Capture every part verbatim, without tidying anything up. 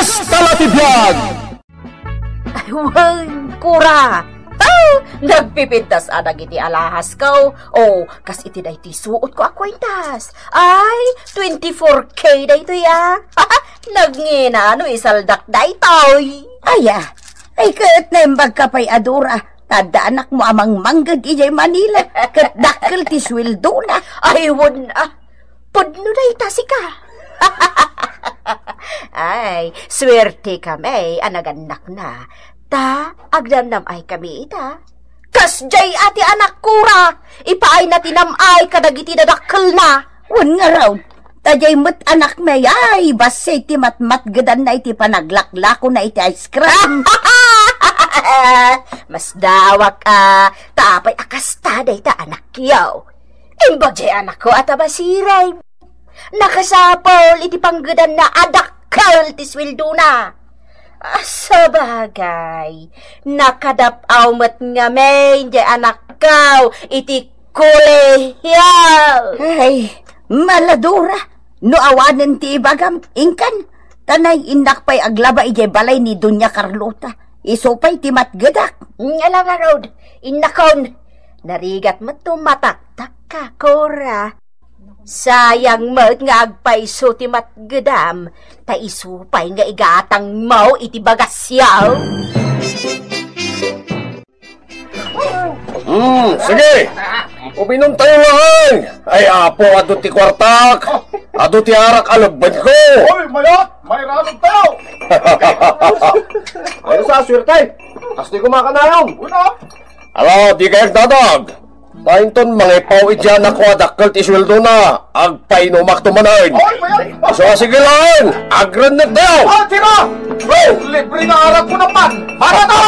Kasta la ti biag! Ay, wen, Kora! Ah! Nagpipintas a dagiti alahasko. O, kas iti daytoy suotko a kuentas. Ay, twenty-four K daytoy, a. Nagngina no isaldak daytoy. Aya, ay ket naimbagka pay a Dora. Adda anakmo a mangmangged idiay Manila, ket dakkel ti sueldona. Ay, wen, a. Pudno dayta sika. Ay, suerte kami a nagannakna. Ta, agnamnam-ay kami ita. Kasdiay a ti anak, Kora, ipaayna ti nam-ay kadagiti dadakkelna. Wen ngarud, ta diay met anakmi, ay, bassit ti matmatgedanna iti panaglaklakona iti ice cream. Masdawak a, ta apay a kasta dayta anakyo. Imbag diay anakko a tabasirem. Nakasapul iti panggedanna a dakkel ti sueldona. A, sabagay, nakadap-aw met ngamin diay anakko iti kolehiyo. Ay, mala Dora, no awanen ti ibagam, inkan, ta nay, innak pay aglaba idiay balay ni Doña Carlota. Isu pay ti matgedak. Ala ngarud, innakon. Narigat met to mataktakka, Kora. Sayang met nga agpayso ti matgedam, ta isu pay nga igatangmo iti bagasyo. Hmm, sige. Uminumtayo laeng. Ay, Apo, adu ti kuartak. Adu ti arak a lebbenko. Oy, mayat! Mairamidtayo! Ay, sa suerte. Kastoy kumakanayon. Una. Ala, di kay agdadag. Ta inton mangipaw iti anakko a dakkel ti sueldona, agpainumakto manen. Oy, mayat! Isu a sige laeng, agrennektayo! Ah, tira! Oh, libre nga arak ko naman! Para to!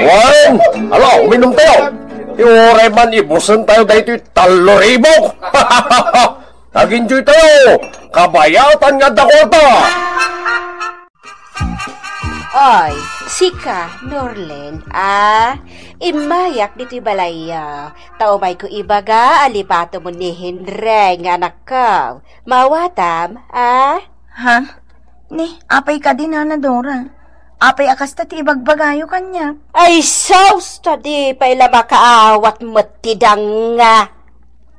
Wen, ala, uminumtayo. Ti uray man ibusentayo daytoy tallo ribu. Nag-enjoytayo. Kabayatan nga adda kuarta. Oy, sika, Norlen, a, immayak ditoy balayyo, ta umayko ibaga a lipatem ni Henry nga anakko. Maawatam, a? Ha? Ni, apay kadi, Nana Dora? Apay a kasta ti ibagbagayo kaniak? Ay, sus, ta di pay la makaawat met ti danga.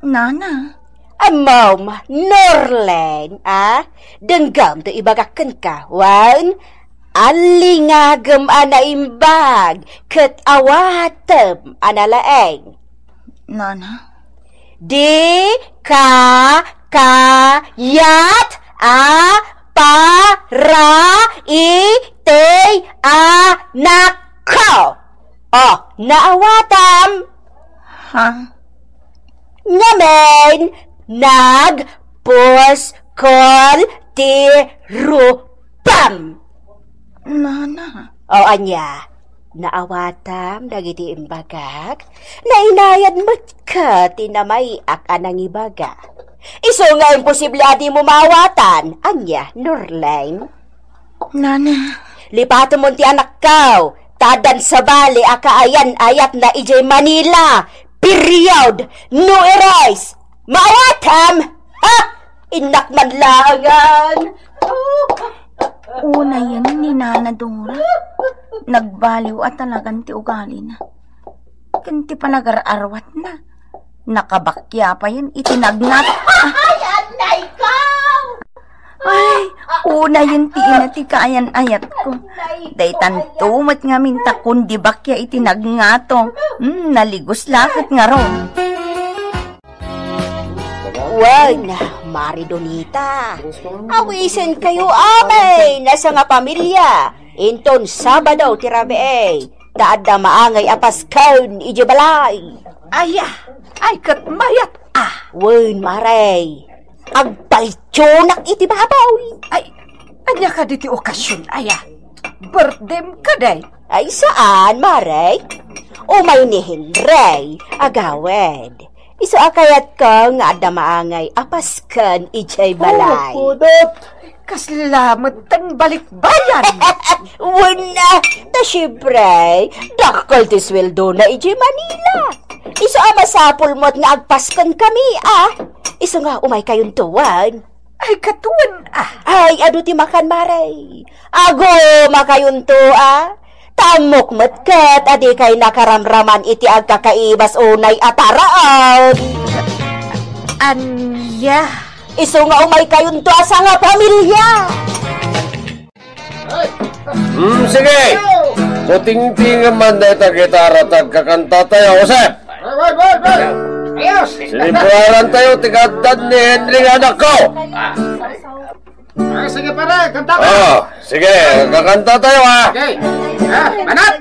Nana. Ammom, Norlen, a? Denggem ti ibagak kenka, wen? Allingagem a naimbag, ket awatem a nalaeng. Nana? Di ka kayat a para iti anakko. O, naawatam? Ha? Ngamin, nagpuskol ti rupam. Nana. O, ania? Naawatam dagiti imbagak? Nainayad met ket ti namay-ak a nangibaga. Isu nga imposible a dimo maawatan. Ania, Norlen? Nana. Lipatemon ti anakko, ta addan sabali a kaayan-ayatna idiay Manila. Period. No erase. Maawatam! Ha? Innak man laengen. Unayen ni Nana Dora. Nagbaliw a talagan ti ugalina. Ken ti panagar-arwatna. Nakabakia payen iti nagngat. Ay, annay ko! Ay, unayen ti ina ti kaayan-ayatko. Daytanto met ngamin ta kundi bakia iti nagngato. Hmm, naligos la ket ngarud. Wen, Mari Donita, awisenkayo amin a sangapamilya inton Sabado ti rabii, ta adda maangay a Pasken idiay balay. Aya, ay ket mayat a. Wen, Mare, agpaltionak iti baboy. Ay, ania kadi ti okasion, aya? Birthdem kadi? Ay, saan, Mare. Umay ni Henry, agawid. Isu a kayatko nga adda maangay a Pasken idiay balay. Oh, pudot! Kasla metten balikbayan. Wen, ta siempre, dakkel ti sueldona idiay Manila. Isu a masapul met nga agpasken kami, a. Isu nga umaykayonto, wen. Ay, katuen, ah. Ay, adu ti makan, Mare. Agumakayonto, ah. Ta ammok met ket a dikay nakaramraman iti agkakaibas unay a taraon. Ania? Isu nga umaykayonto a sangapamilia. Hmm, sige. Kutingtingem man dayta gitara ta agkakanta tayo, Josep. Ay, ay, ay, ay. Ayos. Sinimburaran tayo ti kaaddan ni Henry nga anakko. Ah, sige, pare, kanta ka. Oh, sige, kakanta tayo, ah. Okay. Ah, manat.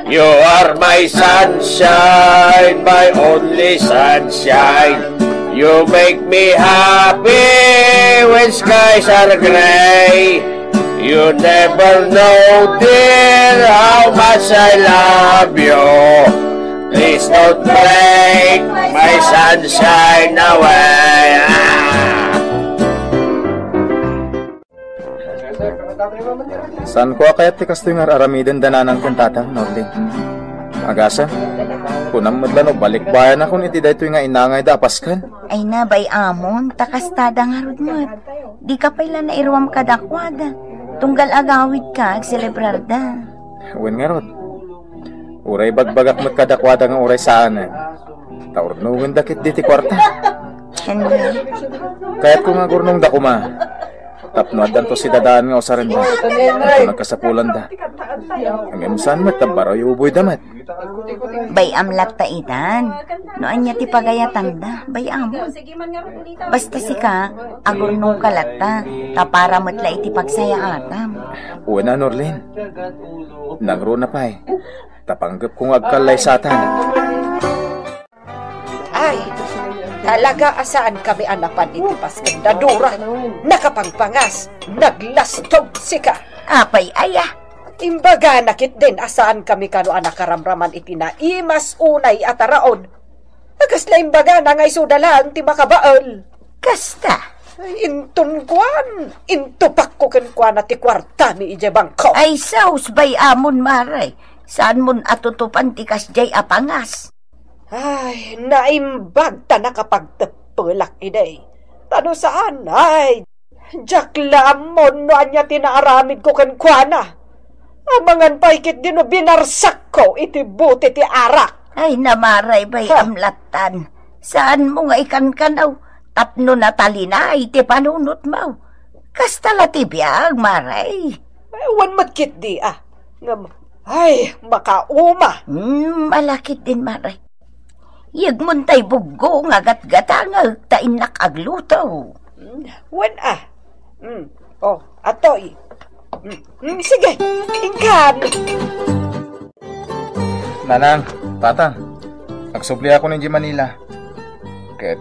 You are my sunshine, my only sunshine. You make me happy when skies are gray. You never know, dear, how much I love you. Please don't break my sunshine away. Ah! Saanko a kayat ti kastoy nga ar-aramiden da nanang ken tatang, Norlin. Agasem, kunam met la no balikbayanakon iti daytoy nga inangayda a pasken. Ay na, bay-amon, ta kasta da ngarud met. Dika pay la nairuam kadakuada. Tunggal agawidka, agselebrarda. Wen ngarud, uray bagbagak met kadakuada nga uray saanen. Ta urnongenda ketdi ti kuarta. Henry. Kayatko nga agurnongda koma. Tapno addanto sidadaan nga usarenda. Tapno nagkasapulanda. Ngem saan met ta barayuboyda met. Bay-am latta itan. No ania ti pagayatanda, bay-am. Basta sika, agurnongka latta, ta para met la iti pagsayaatam. Wen a, Norlin. Nangruna pay, ta panggepko nga agkallaysatan. Ay, talaga a saankami a napan iti pasken da Dora. Nakapangpangas, naglastog sika. Apay aya? Imbagana ketdin a saankami kano a nakaramraman iti naimas unay a taraon. A kasla imbagana nga isuda laeng ti makabael. Kasta? Ay, inton kuan, intupakko kenkuana ti kuartami idiay bangko. Ay, sus, bay-amon, Mare. Saanmon a tutupan ti kasdiay a pangas? Ay, naimbag ta nakapagteppelak idi. Ta no saan, ay, diak la ammon no ania ti naaramidko kenkuana. Amangan pay ketdi no binarsakko iti bote ti arak. Ay, Mare, bay-am lattan. Saanmo nga ikankanaw tapno natalinay ti panunotmo. Kasta la ti biag, Mare. Ay, wen met ketdi, ah. Ngem, ay, makauma. Hmm, malakit din, Mare. Yegmon tay buggo nga gatgatangek ta innak agluto. Hmm, wen, ah. Hmm. Oh, atoy. Hmm, hmm, sige, inkan. Nanang, Tatang, agsubliakon idiay Manila. Ket,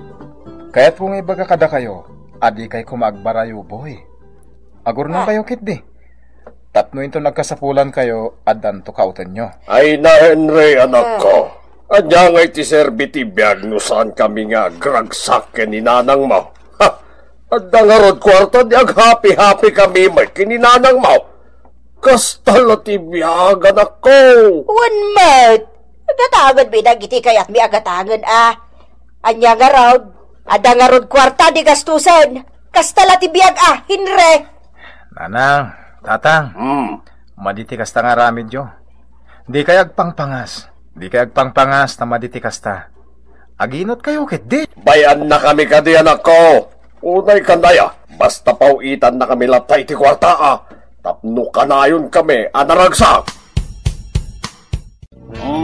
kayatko nga ibaga kadakayo, a dikay koma agbarayuboy. Agurnongkayo ketdi. Tapno inton nagkasapulankayo, addanto kautenyo. Ay na, Henry, anakko. Ania ngay ti serbi ti biag no saankami nga agragsak ken ni nanangmo? Ha! Adda ngarud kuarta di aghapi-hapi kami met ken ni nanangmo. Kasta la ti biag, anakko. Wen met. Gatangenmi dagiti kayatmi a gatangen a. Ania ngarud? Adda ngarud kuarta di gastusen. Kasta la ti biag a, Henry. Nanang, Tatang, Hmm. madi ti kasta nga aramidyo. Dikay agpangpangas. Dikay agpangpangas ta madi ti kasta. Aginotkayo ketdi. Bay-annakami kadi, anakko. Unay kanaya, basta paw-itannakami latta iti kuarta a, tapno kanayonkami a naragsak.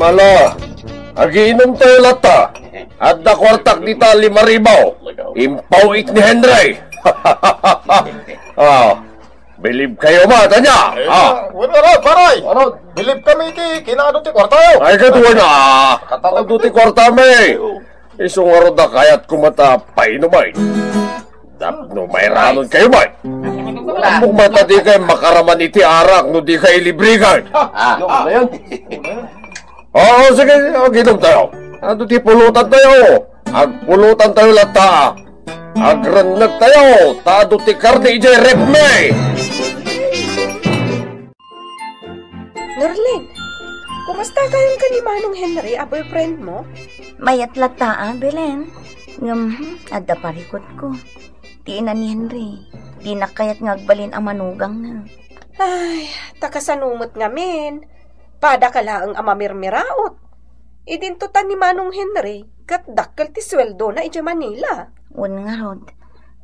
Mala, agiinomtayo latta. Adda kuartak dita lima ribu. Impaw-it ni Henry. Ah, bilib kayo met, ania? Ah. Wen ngarud, pare. Bilib kami iti kinaadu ti kuartayo. Ay, ket wen a. Adu ti kuartami. Isu ngarud a kayatko met a painumen. Tapno mairanonkayo met. Ammok met a dikay makaraman iti arak no dikay ilibrigan. Ah, ano yun? Oo, sige, aginomtayo. Adu ti pulutantayo. Agpulutantayo latta. Agrennegtayo, ta adu ti karne idiay refmi. Norlin, kumastakayon ken ni Manong Henry a boyfriend mo? Mayat latta a, Belen. Ngem, hmm, adda parikutko. ti ina ni Henry. Dina kayat nga agbalin a manugangna. Ay, ta kasano met ngamin? Padaka laeng a mamirmiraot. Idinto ta ni Manong Henry, ket dakkel ti sueldona idiay Manila. Wen ngarud,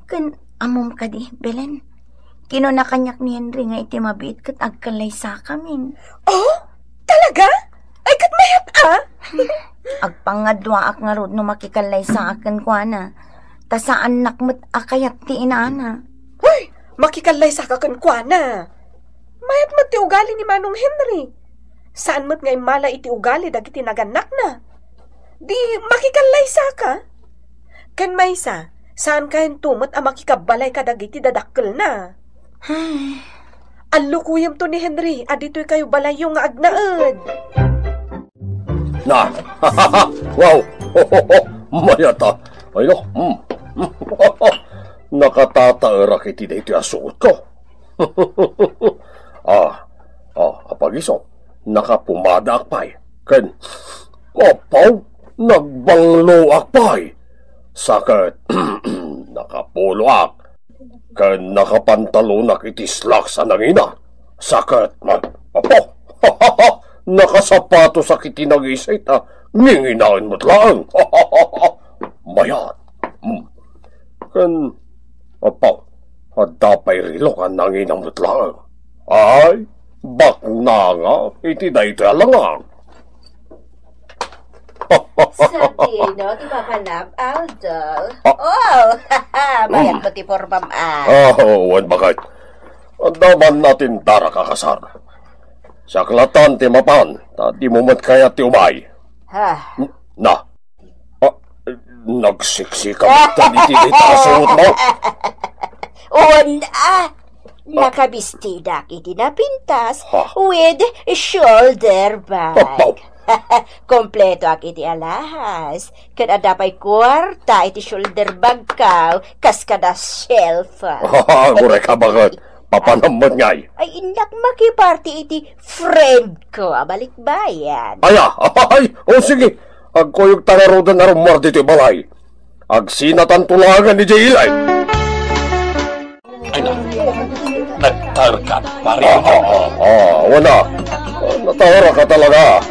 ken ammom kadi, Belen? Kinuna kaniak ni Henry nga iti mabiit ket agkallaysakamin. Oh? Talaga? Ay, ket mayat a! Agpangaduaak ngarud no makikallaysaak kenkuana. Ta saannak met a kayat ti inana. Hoy! Makikallaysaka kenkuana. Mayat met ti ugali ni Manong Henry. Saan met nga immala iti ugali dagiti nagannakna. Di makikallaysaka. Ken maysa, saankayon met a makikabbalay kadagiti dadakkelna. Ay. Allukuyemto ni Henry a ditoy kayo balayyo nga agnaed. Na. Wow. Mayat a. Ay, no. Hmm. Nakatataerak iti daytoy a suotko. Ah, ah, apagiso, nakapumadaak pay. Ken, apaw, nagbangloak pay. Sa ket, nakapuloak. Ken nakapantalonak iti slacks a nangina. Sa ket, apo, nakasapatosak iti nangisit a nginginaen met laeng. Mayat. Hmm. Ken, apo, adda pay rilok a nangina met laeng. Ay, baknanga iti daytoy a langang. Sardino ti mapanam, Aldo. Ah. Oh, mayat mo ti pormam, ah. Ah, wen, baket. Adda man natin darak a kasar. Siak latan ti mapan, ta dimo met kayat ti umay. Ha? N-, na. Ah, nagsiksika met ta diti dita a suotmo. Wen, ah. Nakabistidak iti napintas Ha? with shoulder bag. Apo. Kompletoak iti alahas. Ket adda pay kuarta iti shoulder bag ko, kas kada shelf. Aguray ka, baket. Papanam met ngay. Ay, innak makiparti iti friend ko a balikbayan. Aya, ay, o sige. Agkuyog ta ngaruden a rummuar ditoy balay. Agsinatanto laengen idiay ilay. Ay na, nagtaerka, pare. Ah, ah, ah, ah, wen a. Nataerka talaga.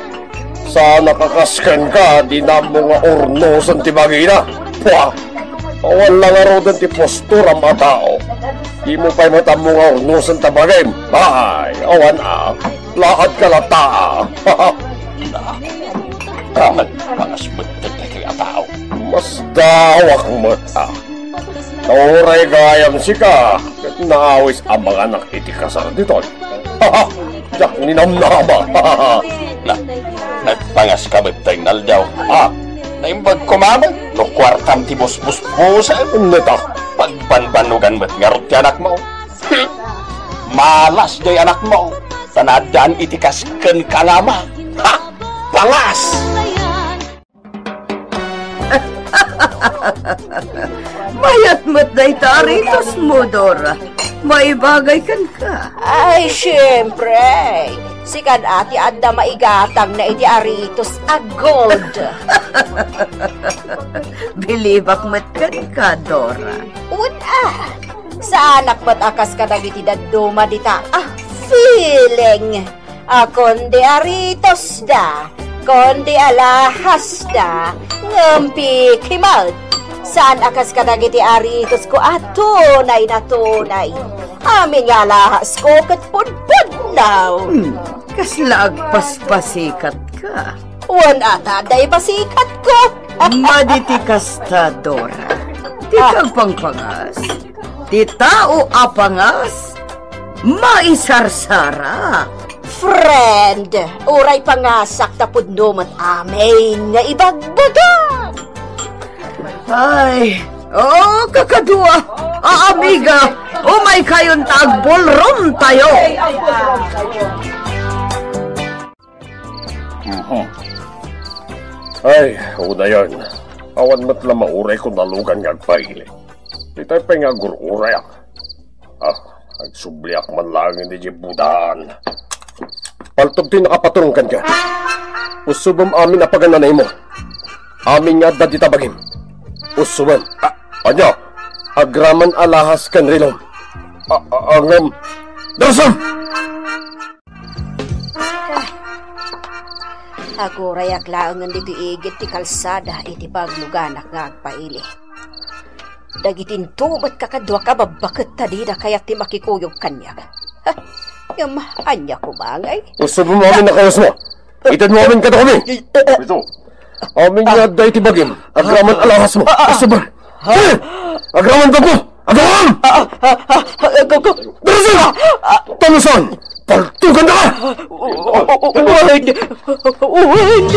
Saan a kakas kenka, dina ammo nga urnosen ti bagina. Pua! Awan la ngaruden ti posturam a tao. Dimo pay met ammo nga urnosen ta bagim. Ay, awan a. Laadka latta. Na, nagpangas met dagiti a tao. Masdaawak met a. Uray gayam sika, ket naawis a manganak iti kasar ditoy. Diak ninamnama. Na, nagpangaska met dayta nga aldaw. Ah. Naimbag koma met no kuartam ti busbusbusem. Neta. Pagbanbannogan met ngarud ti anakmo. Malas jay anakmo, ta naaddaan iti kas kenka nga ama. Ha! Pangas! Mayat met dayta a ritosmo, Dora. Maibagay kenka. Ay, siempre. Sikan a ti adda maigatangna iti aritos a gold. Bilibak met kenka, Dora. Wen a, saanak met a kas kadagiti dadduma dita a feeling. A kundi aritosda, kundi alahasda, ngem pikimat. Saan a kas kadagiti aritosko a tunay na tunay. Amin nga alahasko ket pudpudno. Hmm, kasla agpaspasikatka. Wen a ta adda ipasikatko. Madi ti kasta, Dora. Ti Ah. kagpangpangas, ti tao a pangas, maisarsara. Friend, uray pangasak ta pudno met amin nga ibagbaga. Ay, oh, kakadua, a amiga, umay kayon ta agballroom tayo. Mhm. Ay, unayen, awan met la maurayko nalugan nga agpaili. Itay pay nga agur-urayak. Ah, agsubliak man laeng iti budaan. Paltog ti nakapaturong kenka. Usubem amin a pagananaymo. Amin nga adda dita bagim. Usubem. Ah, ania? Agraman alahas ken rilom. A-, a-, angem. Darsam! Agurayak laengen ditoy igid ti kalsada iti bagluganak nga agpaili. Dagiti intubotka kaduak a babbaket ta dida kayat ti makikuyog kaniak. Ha? Ngem ania koma ngay? Usubem amin a kayusmo. Itedmo amin kadakami. Ito. Amin nga adda iti bagim. Agraman alahasmo. Usubem. Sige! Agraman pagmo! Agraman! Darasin! Talusan! Paltugan ka! Wen! Wen!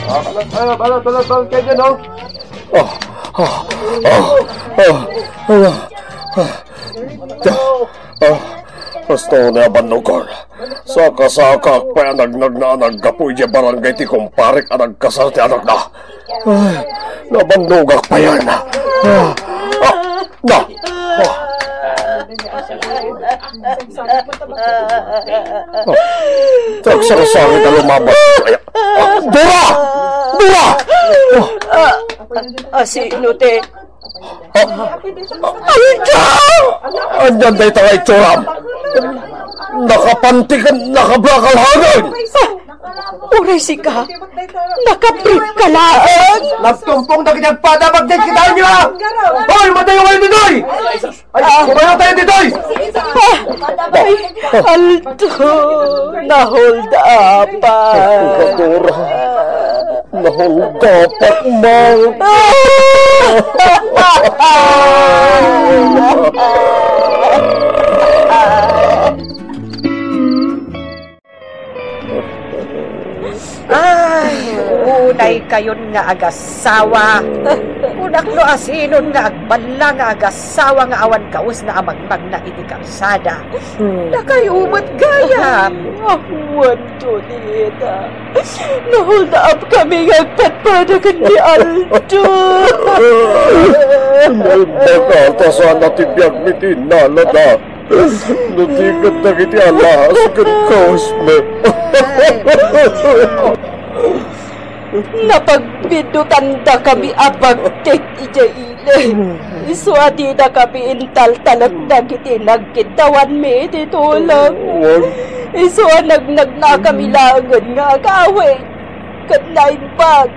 Ah, balat, ah, balat, balat, balat kayo dyan, oh. Ah, ah, ah, ah, ah, ah, ah, ah, basta na bannugan. Saka-saka pay a nagnagna a naggapu idiay barangay ti kumparek a nagkasar ti anakna. Ay, nabannogak payen. Ah, ah, na. Ah. Ah, sagsarsarit a lumabas. Ay, ah, Dora! Dora! Ah, ah, sino ti? Ah, ah, Alda! Ania dayta nga itsuram? Nakapanti ken nakabra ka laengen! Ah, uray sika, nakabrief ka laeng! Nagtumpong dagiti agpada, bagdit, kitaenyo, ah! Hoy, matayo kayo ditoy! Ay, ah, kumayo tayo ditoy! Ah, ay, Aldo, na-hold up. Dora, na-hold up, man. Ay, unay kayon nga agasawa. Kunak no asinon nga agballa nga agasawa nga awan kawesna a mangmangna iti kalsada. Hmm. Dakayo met gayam. Awan, Judith. Na-hold up kami nga agpadpada ken ni Aldo. Naimbag a ta saan a ti biagmi ti innalada. No di ket dagiti alahas ken kawesmi. Napagbiddutan dakami a bagtit idiay ili. Isu a dida kami intaltalek dagiti nagkiddawanmi iti tulong. Isu a nagnagna kami laengen nga agawid. Ket naimbag,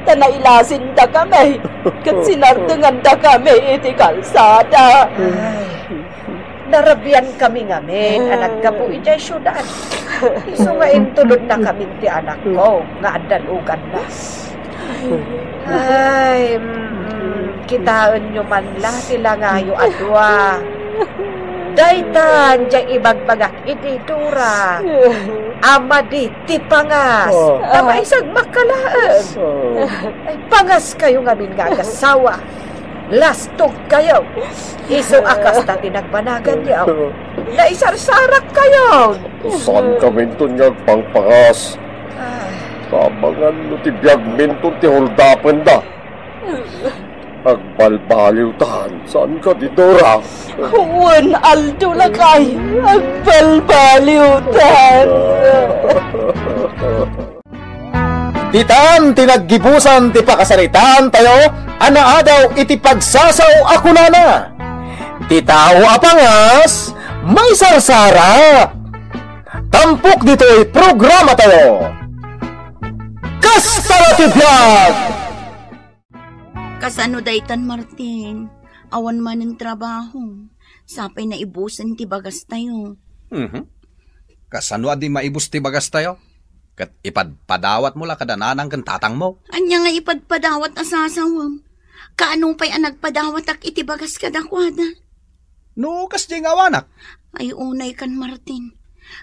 ta nailasinda kami, ket sinardenganda kami iti kalsada. Ay. Narabian kami ngamin a naggapu idiay siudad. Isu nga intulodna kamin ti anakko nga adda luganna. Ay, mm, kitaenyo man la ti langayo a dua. Daytan, diay ibagbagak iti Dora. Ama di ti pangas. Oh. Ta maisag makalaen. Oh. Ay, pangas kayo ngamin nga agasawa. Lastog kayo. Isu a kasta ti nagbanaganyo. Naisarsarak kayo. Saan kaminton nga agpangpangas? Ay. Tabangan no ti biagminton ti huldapenda. Agbalbaliwtan, saan ka, Didora? Wen, Aldo lakay, agbalbaliwtan. Ditan ti naggibusan ti pakasaritaan tayo a naadaw iti pagsasao a kunana, "Ti tao a pangas, maisarsarak." Tampok ditoy programa tayo. Kasta la ti biag! Kasano daytan, Martin? Awan manen trabaho. Sapay naibusen ti bagastayo. Mhm. Kasano a di maibus ti bagastayo? Ket ipadpadawatmo la kada nanang ken tatangmo. Ania nga ipadpadawat a sasawem? Kaano pay a nagpadawatak iti bagas kadakuada? No, kasdiay nga awanak. Ay, unay kan Martin.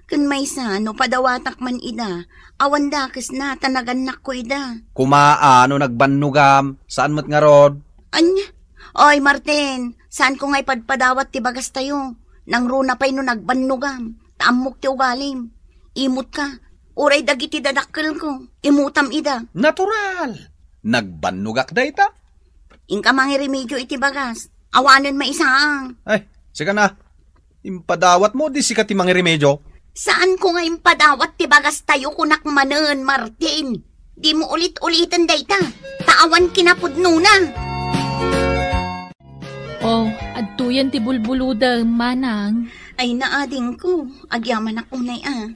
Ken maysa, no padawatak man ida, awan dakesna ta nagannakko ida. Kumaa no nagbannogam, saan met ngarud? Ania? Oy, Martin, saanko nga ipadpadawat ti bagastayo. Nangruna pay no nagbannogam, ta ammok ti ugalim. Imutka, uray dagiti dadakkelko, imutam ida. Natural! Nagbannogak dayta. Inka mangiremedio iti bagas. Awanen maisaang. Ay, sika na. Impadawatmo, di sika ti mangiremedio? Saanko nga impadawat ti bagastayo, kunak manen, Martin. Dimo ulit-uliten dayta. Ta awan kinapudnona. O, adtoyen ti bulbulodem, manang. Ay, naadingko, agyamanak unay a.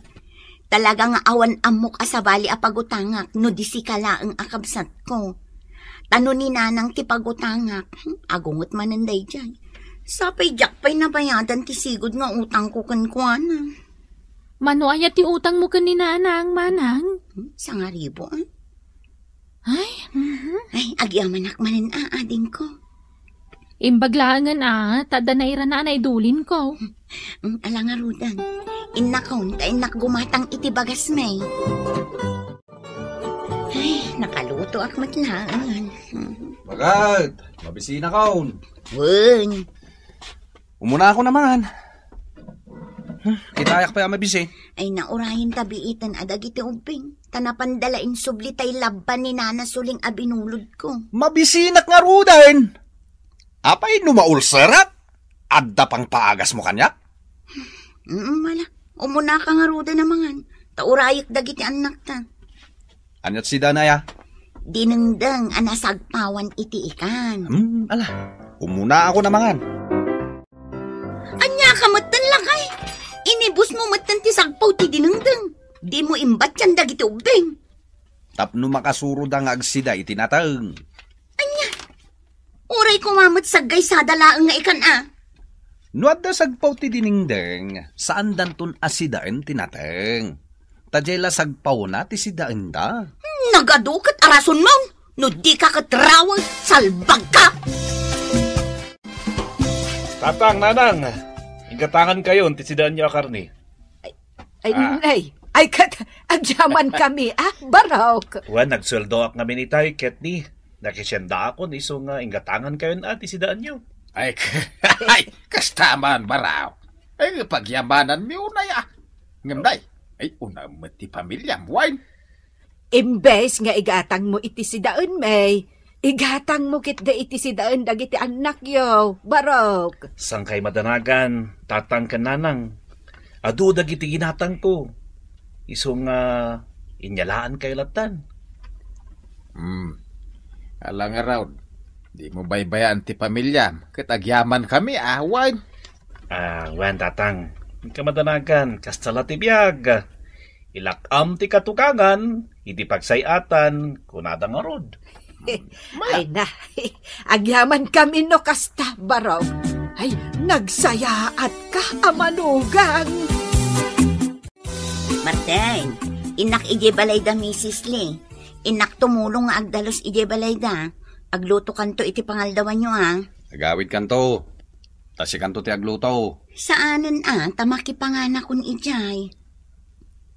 Talaga nga awan ammok a sabali a pagutangak no di sika laeng a kabsatko. Ta no ni nanang ti pagutangak, hmm, agunget manen daydiay. Sapay diak pay nabayadan ti sigud nga utangko kenkuana. Mano aya ti utangmo ken ni nanang, manang? Hmm, sangaribo, ah. Ay, mhm. Ay, agyamanak manen a, adingko. Imbag laengen a, ta adda nairana a naidulinko. Mm, ala ngaruden. Innakon, ta innak gumatang iti bagasmi. Ay, nakalutoak met laeng. Baket, mabisinakon. Wen. Umuna ako naman. Hmm, kitayak pay a mabisi. Ay, naurayen ta biiten a dagiti ubbing. Ta napanda la insubli tay labban ni Nana Suling a binulodko. Mabisinak ngaruden. Apay no maulserak? Adda pang paagasmo kaniak? Mm, wala. Umunaka ngaruden a mangan. Ta urayek dagiti annakta. Aniat sida naya? Dinengdeng a nasagpawan iti ikan. Hmm, ala. Umuna ako namangan. Ania ka metten, lakay? Inibusmo metten ti sagpaw ti dinengdeng. Dimo imbatian dagiti ubbing. Tapno makasuroda nga agsida iti nateng. Ania? Uray koma met saggaysada laeng nga ikan a. No adda sagpaw ti dinengdeng, saandanton a sidaen ti nateng. Ta diay la sagpawna ti sidaenda. Nagadu ket a rasonmon, no dika ket rawen, salbagka! Tatang, nanang, inggatangankayon ti sidaenyo a karne. Ay, Ah. Nay, ay, ket, agyamankami, ah, Barok. Wen, nagsueldoak ngamin itay, ket ni, nakisiendaakon isu nga inggatangankayon a ti sidaenyo. Ay, ay, kasta man, Barok. Ay, pagyamananmi unay, ah. Ngem, Nay, ay, una met ti pamilyam, wen. Imbes nga igatangmo iti sidaenmi, igatangmo ketdi iti sidaen dagiti annakyo, Barok. Sangkay madanagan, tatang ken nanang. Adu dagiti ginatangko. Isu nga inyalaankayo lattan. Hmm. Ala ngarud, dimo baybayaan ti pamilyam, ket agyamankami, a, wen. Ah, wen, tatang. Inka madanagan, kasta la ti biag. Ilak-am ti katugangan, iti pagsay-atan, kunada ngarud. Ay na, agyamankami no kasta, Barok. Ay, nagsayaatka a manugang. Martin, innak idiay balayda, Misis Lee. Innak tumulong nga agdalus idiay balayda. Aglutokanto iti pangaldawanyo, a. Agawidkanto. Ta sikanto ti agluto. Saanen a, ta makipanganakon idiay.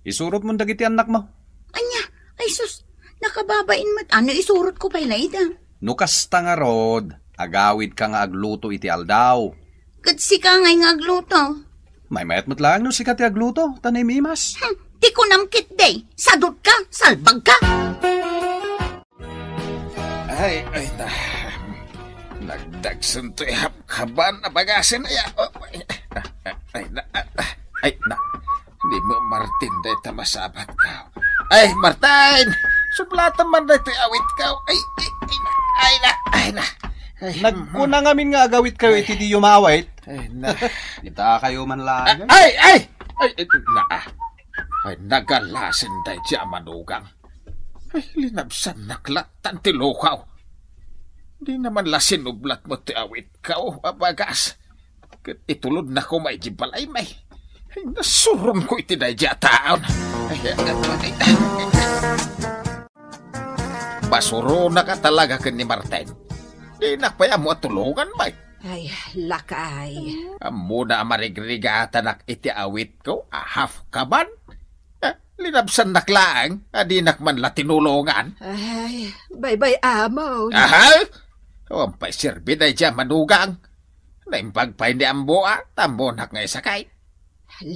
Isurotmon dagiti annakmo. Ania? Ay sus, nakababain met. Ano isurotko pay layda? No kasta ngarud, agawidka nga agluto iti aldaw. Ket sika ngay nga agluto? Maymayat met laeng no sika ti agluto, ta naimimas. Hmm, ti kunam ketdi, sadutka, salbagka! Ay, ay, na. Nagdagsentoy habkaban a bagasen aya. Oh, ay, ay, na. Ay, na. Ni Martin dayta masabatko. Ay, Martin! Sublatan man daytoy awitko. Ay, ay, ay, na. Ay, na. Ay, nagkuna ngamin nga agawitkayo iti diyo maawit. Ay, na. Kita kayo man lang. Ay, ay! Ay, ay, na. Ay, nagalasin dayta a manugang. Ay, linabsannak lattan ti lukaw. Di naman la sinublat mo ti awitko a bagas. Ket itulodna koma iti balaymi. Ay, nasuronko iti daydi a taon. Ay, ay, ay, ay. Pasuronaka talaga ken ni Martin. Dinak pay ammo a tulongan, bay. Ay, lakay. Ammona a marigrigatanak iti awitko a half kaban. Eh, linabsannak laeng a dinak man la tinulongan. Ay, baybay-amon. Aha? Awan pay serbi daydi a manugang. Naimbag pay ni ammo a, ta ammonak nga isakay.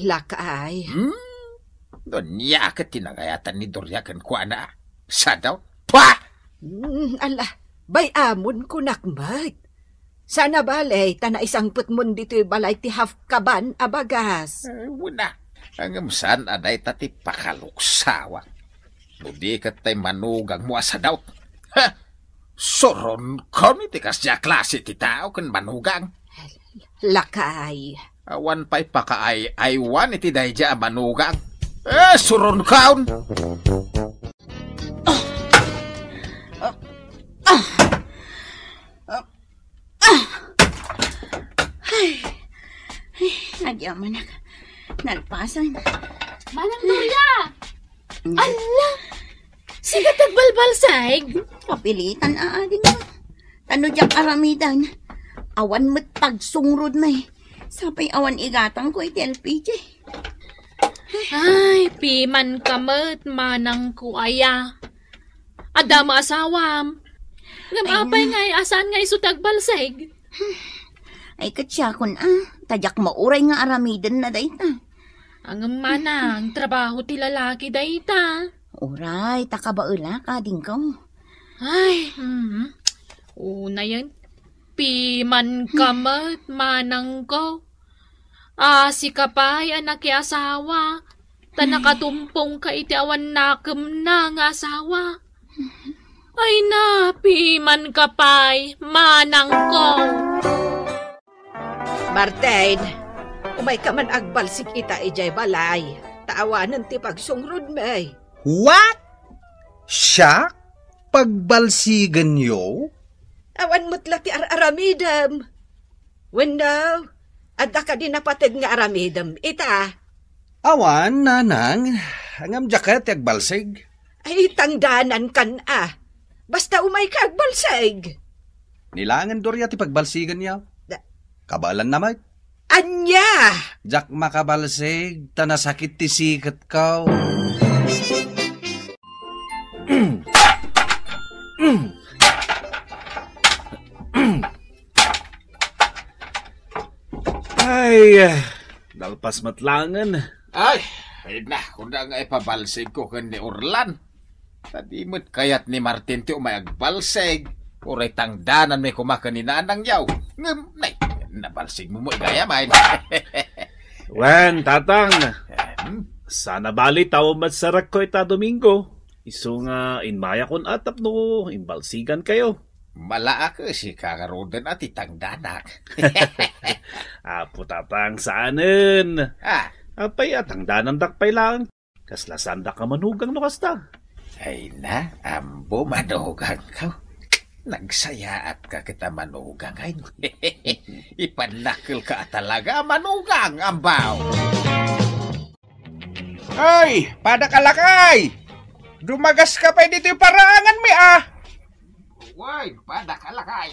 Lakay. Hmm? Ania ket ti nangayatan ni Doria kenkuana? Sadaw? Pah! Hmm, ala, bay-amon kunak met. Saan a bale, ta naisangpetmon ditoy balay ti half kaban a bagas. Eh, wala. Ngem saan a dayta ti pakaluksawa. No di ket tay manugangmo a sadaw. Ha! Suronkon iti kasdiay a klase ti tao ken manugang. Lakay. Awan pay pakaay-aywan iti daydiay a manugang. Eh, suronkon! Ah! Ah! Ah! Ah! Ay, ay, nagyamanak. Nalpasan. Manang Doria! Ala! Sika ti agbalbalsig? Kapilitan a ading. Tano diak aramidan. Awan met pagsungrod may. Sapay awan igatangko iti L P G. Ay, pimanka met, manangko aya. Adda met asawam. Ngem apay nga saan nga isu ti agbalsig? Ay, ket siakon a, ta diak mauray nga aramidenna dayta. Ngem manang, trabaho ti lalaki dayta. Uray, ta kabaelak, adingko. Ay, mm. Unayen, pimanka met, manangko. A, sika pay a nakiasawa, ta nakatumpongka iti awan nakemna nga asawa. Ay na, pimanka pay, manangko. Martin, umayka man agbalsig ita idiay balay, ta awanen ti pagsungrod mi. What? Siak? Pagbalsigenyo? Awan met la ti ar-aramidem. Wenno, adda kadi napateg nga aramidem ita? Awan, nanang, ngem diak kayat ti agbalsig. Ay, tangdanankan a. Basta umayka agbalsig. Ni la ngan Doria ti pagbalsigenyo. Da- Kabaelanna met. Ania? Diak makabalsig, ta nasakit ti siketko. Ay, nalpas met laengen. Ay, ay na, kuna nga ipabalsigko ken ni Orlan. Ta di met kayat ni Martin ti umay agbalsig. Uray tangdananmi koma ken ni nanangyo. Ngem, nay, nabalsigmo met gayam, ay. Wen, tatang. Em? Sana bali, tawen met sarekko ita Domingo. Isu nga immayakon a tapno imbalsigankayo. Malaak, sika ngaruden a ti tangdanak. Apo, tatang, saanen. Ah. Apay a tangdanandak pay laeng. Kasla saandak a manugang no kasta. Ay na, ammo manugangko. Nagsayaatka ket a manugang, ay. Ipannakkelka a talaga a manugang, ambaw. Ay, padak a lakay! Dumagaska pay ditoy paraanganmi, a! Wen, padak a lakay.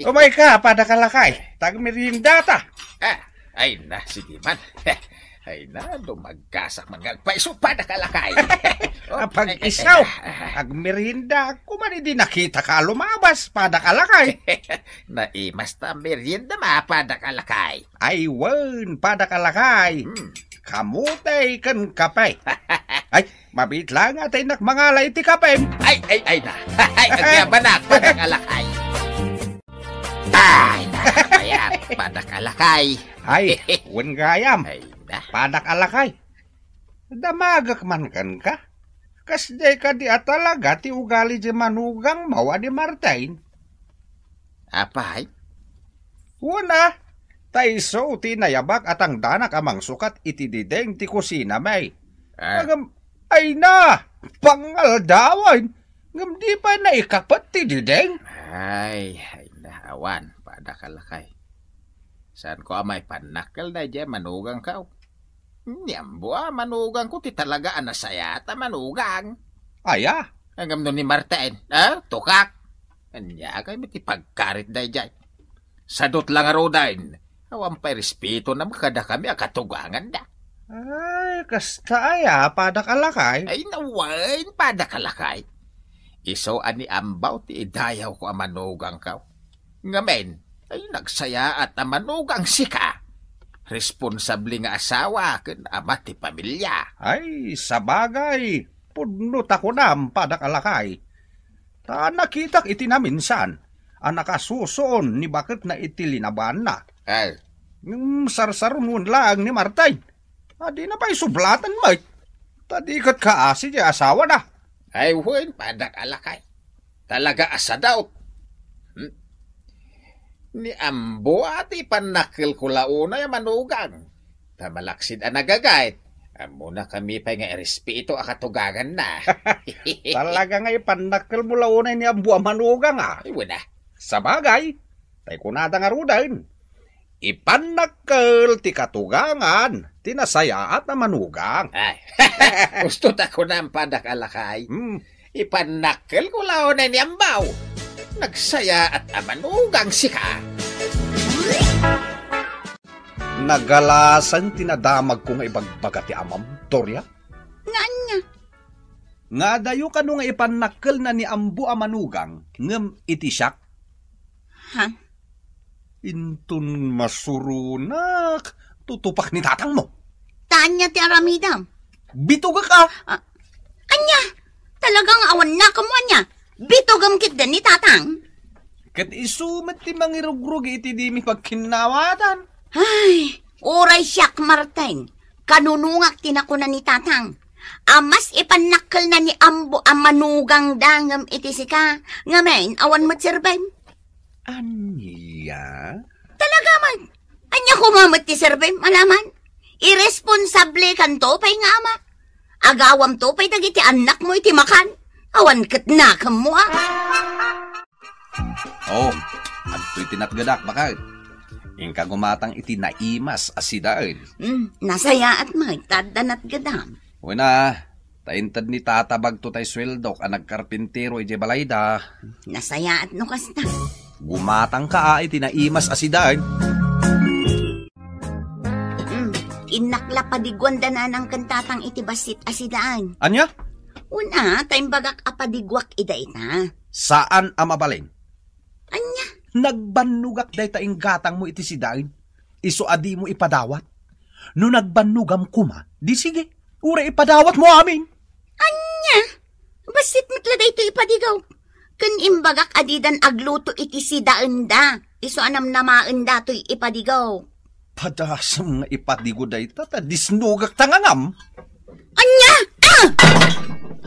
Umayka, padak a lakay. Ta agmeriendata. Ah, ay na, sige man. Ay na, dumagasak man nga agpaiso, padak a lakay. Oh, apag-iso. Ay, ay, ay, ah. Agmeriendaak man idi nakitaka a lumabas, padak a lakay. Naimas ta merienda, ma, padak a lakay. Ay, wen, padak a lakay. Hmm. Kamote ken kape. Ay, mabiit laeng a ta innak mangala iti kapem. Ay, ay, ay na. Ay, agyabanak, padak a lakay. Ay, na, kaya, padak a lakay. Ay, wen gayam. Ay, na. Padak a lakay. Damagek man kenka. Kasdiay kadi a talaga ti ugali di manugangmo a ni Martin? Apay? Wen a, ta isu ti inayabak a tangdanak a mangsukat iti diding ti kusinami. Ah. Ngem, ay na, pangaldawen, ngem di pay naikapet ti diding. Ay, ay na, awan, padak a lakay. Saanko a maipannakkel daydiay manugangko. Ni ammo a manugangko ti talaga a nasayaat a manugang. Aya? Ngem no ni Martin, eh, tukak. Ania kay ti pagkarit daydiay? Sadut la ngaruden. Awan pay respeto na kadakami a katuganganda. Ay, kasta aya, padak a lakay. Ay, nawen, padak a lakay. Isu a ni ambaw ti idayawko a manugangko. Ngamin, ay nagsayaat a manugang sika. Responsable nga asawa ken ama ti pamilya. Ay, sabagay, pudno ta kunam, padak a lakay. Ta nakitak iti naminsan a nakasusuon ni baketna iti linabanna. Ay. Ngem sarsarunon laeng ni Martin. A, dina pay sublatan met. Ta di ket kaasi ti asawana. Ay wen, padak a lakay. Talaga a sadaut. Hmm? Ni Ambo a ti ipannakkelko la unay a manugang. Ta malaksid a nagagayt, ammona kami pay nga irespeto a katuganganna. Talaga nga ipannakkelmo la unay ni Ambo a manugang, a? Ay, wen a. Sabagay, tay kunada ngaruden, ipannakkel ti katugangan ti nasayaat a manugang. Ay, gusto ta kunam, padak a lakay. Hmm. Ipannakkelko la unay ni Ambo. Nagsayaat a manugang sika. Nagalasan ti nadamagko nga ibagbaga ti amam, Doria. Nga ania? Nga adayo kano nga ipannakkelna ni Ambo a manugang, ngem iti siak. Ha? Inton masuronak, tutupak ni tatangmo. Ta ania ti aramidem? Bitugek a. Ah, ania? Talaga nga awan nakem ania? Bitugem ketdi ni tatang? Ket isu met ti mangirugrog iti dimi pagkinnawatan. Ay, uray siak, Martin. Kanunongak ti nakuna ni tatang. A mas ipannakkelna ni Ambo a manugangda ngem iti sika. Ngamin, awan met serbem. Ania? Talaga man. Ania koma met ti serbem, alaman? Irresponsablekanto pay nga ama. Agawamto pay dagiti annakmo iti makan. Awan ket nakemmo, a. Oh, adtoy ti natgedak, baket. Inka gumatang iti naimas a sidaen. Hmm, nasayaat met ta adda natgedam. Wen a, ta inted ni tata bagto tay sueldok a nagkarpintero idiay balayda. Nasayaat no kasta. Gumatangka a iti naimas a sidaen. Hmm, innak la padiguanda nanang ken tatang iti bassit a sidaen. Ania? Wen a, ta imbagak a padiguak ida ita. Saan a mabalin. Ania? Nagbannogak dayta inggatangmo iti sidaen. Isu a dimo ipadawat. No nagbannogam koma, di sige. Uray ipadawatmo amin. Ania? Bassit met la daytoy ipadigaw. Ken imbagak a didan agluto iti sidaenda. Isu a namnamaen datoy ipadigaw. Padasem nga ipadigo dayta ta disnogak ta ngangam. Ania? Ah!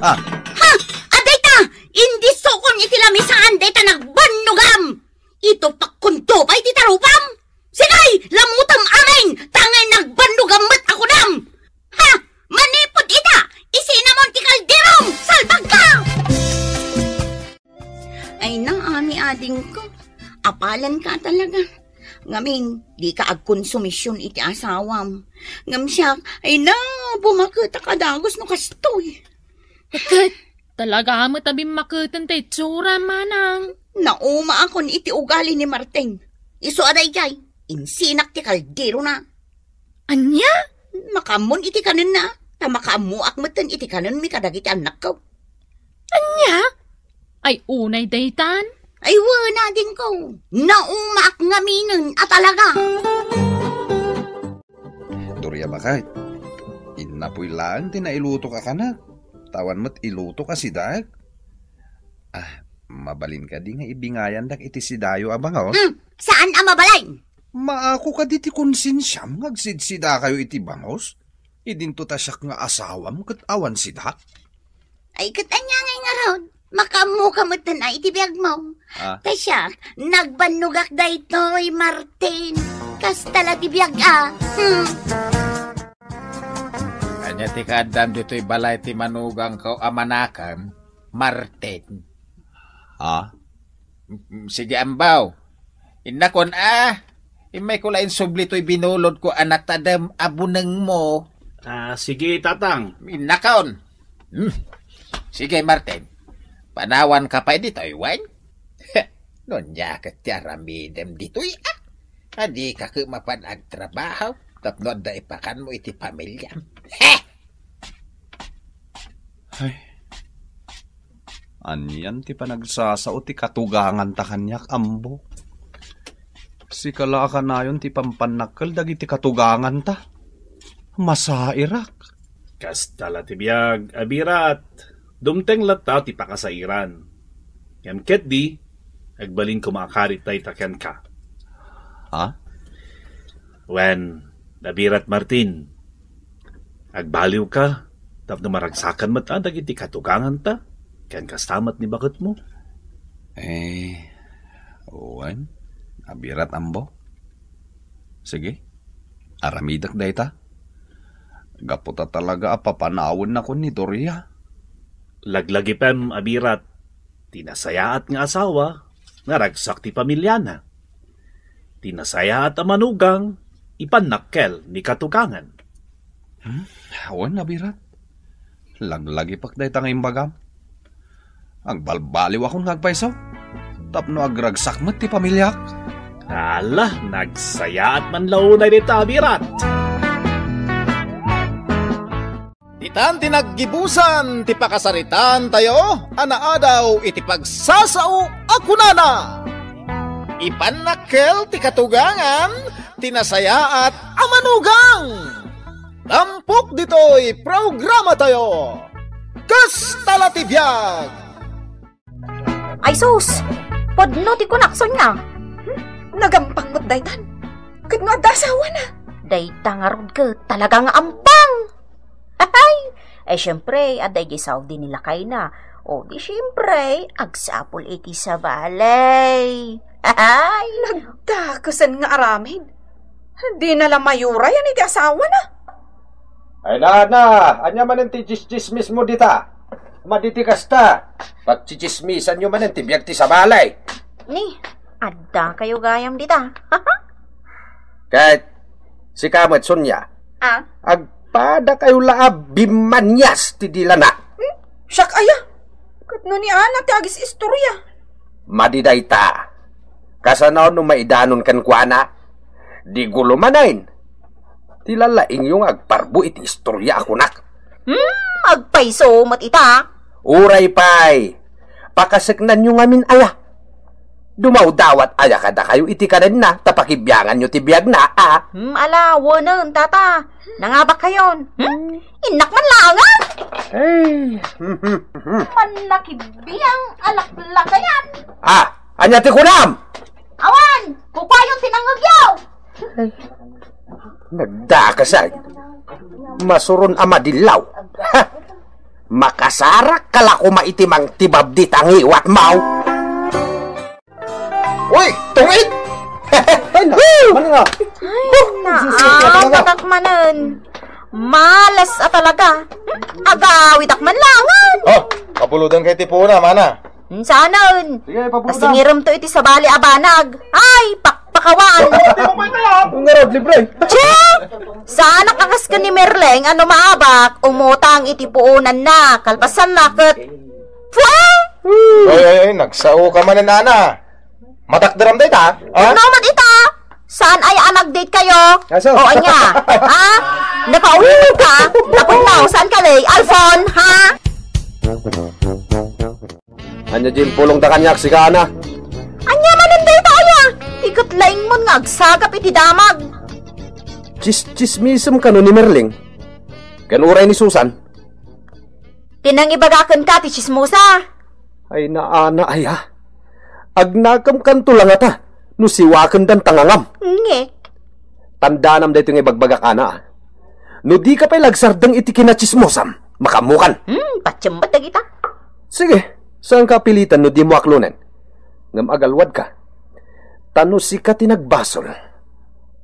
Ah. Ha! Adayta! Indisukon iti lamisaan dayta nagbannogam! Itupakkonto pay ti tarupam! Sige, lamutem amin! Tangay nagbannogam met a kunam! Ha! Manipud ita! Isinamon ti kalderom! Salbagka! Ay na, ami adingko. Apalan ka talaga. Ngamin, di ka agkonsumision iti asawam. Ngem siak, ay na, bumaket a kadagus no kastoy. Ket, talaga met a bimmaketen ti itsura, manang. Naumaakon iti ugali ni Martin. Isu a daydiay, insinak ti kalderona. Ania? Makaammon iti kanenna, ta makaammoak metten iti kanenmi kadagiti annakko. Ania? Ay, unay daytan? Ay, wen, adingko. Naumaak ngaminen a talaga. Doria, baket, innapoy laeng ti nailutok a kanak. Ta awan met ilutok a sidaek. Ah, mabalin kadi nga ibingayandak iti sidayo a bangos? Hmm, saan a mabalin? Maako kadi ti konsensiam nga agsidsidakayo iti bangos? Idinto ta siak nga asawam ket awan sidak? Ay, ket ania ngay ngarud? Makaammoka metten a iti biagmo. Ah. Ta siak, nagbannogak daytoy, Martin. Kasta la ti biag, a. Hmm. Ania ti kaaddam ditoy balay ti manugangko a manakem, Martin? Ah? Mm, sige, ambaw. Innakon a, immayko la insubli toy binulodko a natadem a bunengmo. Ah, sige, Tatang. Innakon. Hmm. Sige, Martin. Panawanka pay ditoy, wen? No ania ket ti aramidem ditoy, a? Adika ket mapan agtrabaho tapno adda ipakanmo iti pamiliam. He! Ay. Anian ti panagsasao ti katuganganta kaniak, Ambo? Sika la a kanayon ti pampannakkel dagiti katuganganta. Masairak. Kasta la ti biag, a birat. Dumteng latta ti pakasairan. Ngem ketdi, agbalin koma a karit dayta kenka. Ha? Wen, a birat Martin, agbaliwka tapno maragsakan met a dagiti katuganganta. Ken kasta met ni baketmo. Eh, wen, abirat ammo. Sige, aramidek dayta. Gapu ta talaga a papanawennakon ni Doria. Laglagipem, abirat, ti nasayaat nga asawa nga ragsak ti pamiliana. Ti nasayaat a manugang, ipannakkel ni katugangan. Hmm? Awan, abirat. Laglagipek dayta nga imbagam. Agbalbaliwakon nga agpayso. Tapno agragsak met ti pamiliak. Ala, nagsayaat man la unay dayta, abirat. Ditan ti naggibusan ti pakasaritaan tayo a naadaw iti pagsasao a kunana, "Ipannakkel ti katugangan ti nasayaat a manugang." Tampok ditoy programa tayo. Kasta la ti biag. Ay sus! Pudno ti kunak, Sonia. Hmm? Nagampang met daytan. Ket no adda asawana? Dayta ngarud ket talaga nga ampang. Ay! Eh, siyempre, adda idiay Saudi ni lakayna. O, di siyempre, agsapul iti sabali. Ay! Nagdakesan nga aramid. Dina la mayurayan iti asawana. Ay, nana, ania manen ti tsistsismismo dita? Madi ti kasta. Pagtsitsismisanyo manen ti biag ti sabali. Ni, adda kayo gayam dita. Ket sika met, Sonia, Ah? Agpada kayo la a bimmanias ti dilana. Hmm? Siak aya? Ket no ni Ana ti agis-istorya? Madi dayta. Kasano no maidanon kenkuana? Di gulo manen ti lalaingyo nga agparbo iti istorya a kunak. Hmm, agpayso met ita. Uray pay, pakaseknanyo ngamin aya. Dumawdawat aya kadakayo iti kanenna ta pakibianganyo ti biagna, a? Hmm, ala, wenen, tata. Nangabak kayon. Hmm? Innak man laengen. Ay. Mannakibiang a laklakayan. Ah, ania ti kunam? Awan, kukuayon ti nangngegyo. Nagdakes ay. Masuron a madillaw. Ha! Makasarak ka la koma iti mangtibabdi ta ngiwatmo. Uy, tungit! Ay, na, Woo! Ano nga? Ay, naawatak manen. Malas a talaga. Hmm? Agawidak man laengen. Oh, pabulodan kay ti puona, mana. Hmm, saanen. Sige, pabulodan. Asingirem to iti sabali a banag. Ay, pakpakawan. Ang ngarod, libre. Che! Saanak a kas ken ni Merleng a no maabak, umutang iti puonanna, kalpasanna ket Pwe! Ay, ay, ay, nagsao ka manen, ana. Matakderam dayta, ha? No, man ita. Saan ay a nag-date kayo? Aso. O, ania? Ha? Nakauwi ka? Tapos na, saan ka, Lay? Alfon, ha? Ania diay impulongda kaniak, sika, ana? Ania manen dayta, aya? Ti ket laingmon nga agsagap iti damag. Tsis-, tsismisem kano ni Merling? Ken uray ni Susan? Ti nangibaga kenka ti tsismosa. Ay, naana aya. Agnakemkanto la ngata no siwakendan ta ngangam. Ngek. Tandanam daytoy nga ibagbagak, ana. No dika pay la agsardeng iti kinatsismosam, makaammokan. Hmm, patiem met dagita. Sige, saanka a pilitan no dimo aklonen. Ngem agalwadka. Ta no sika ti nagbasol,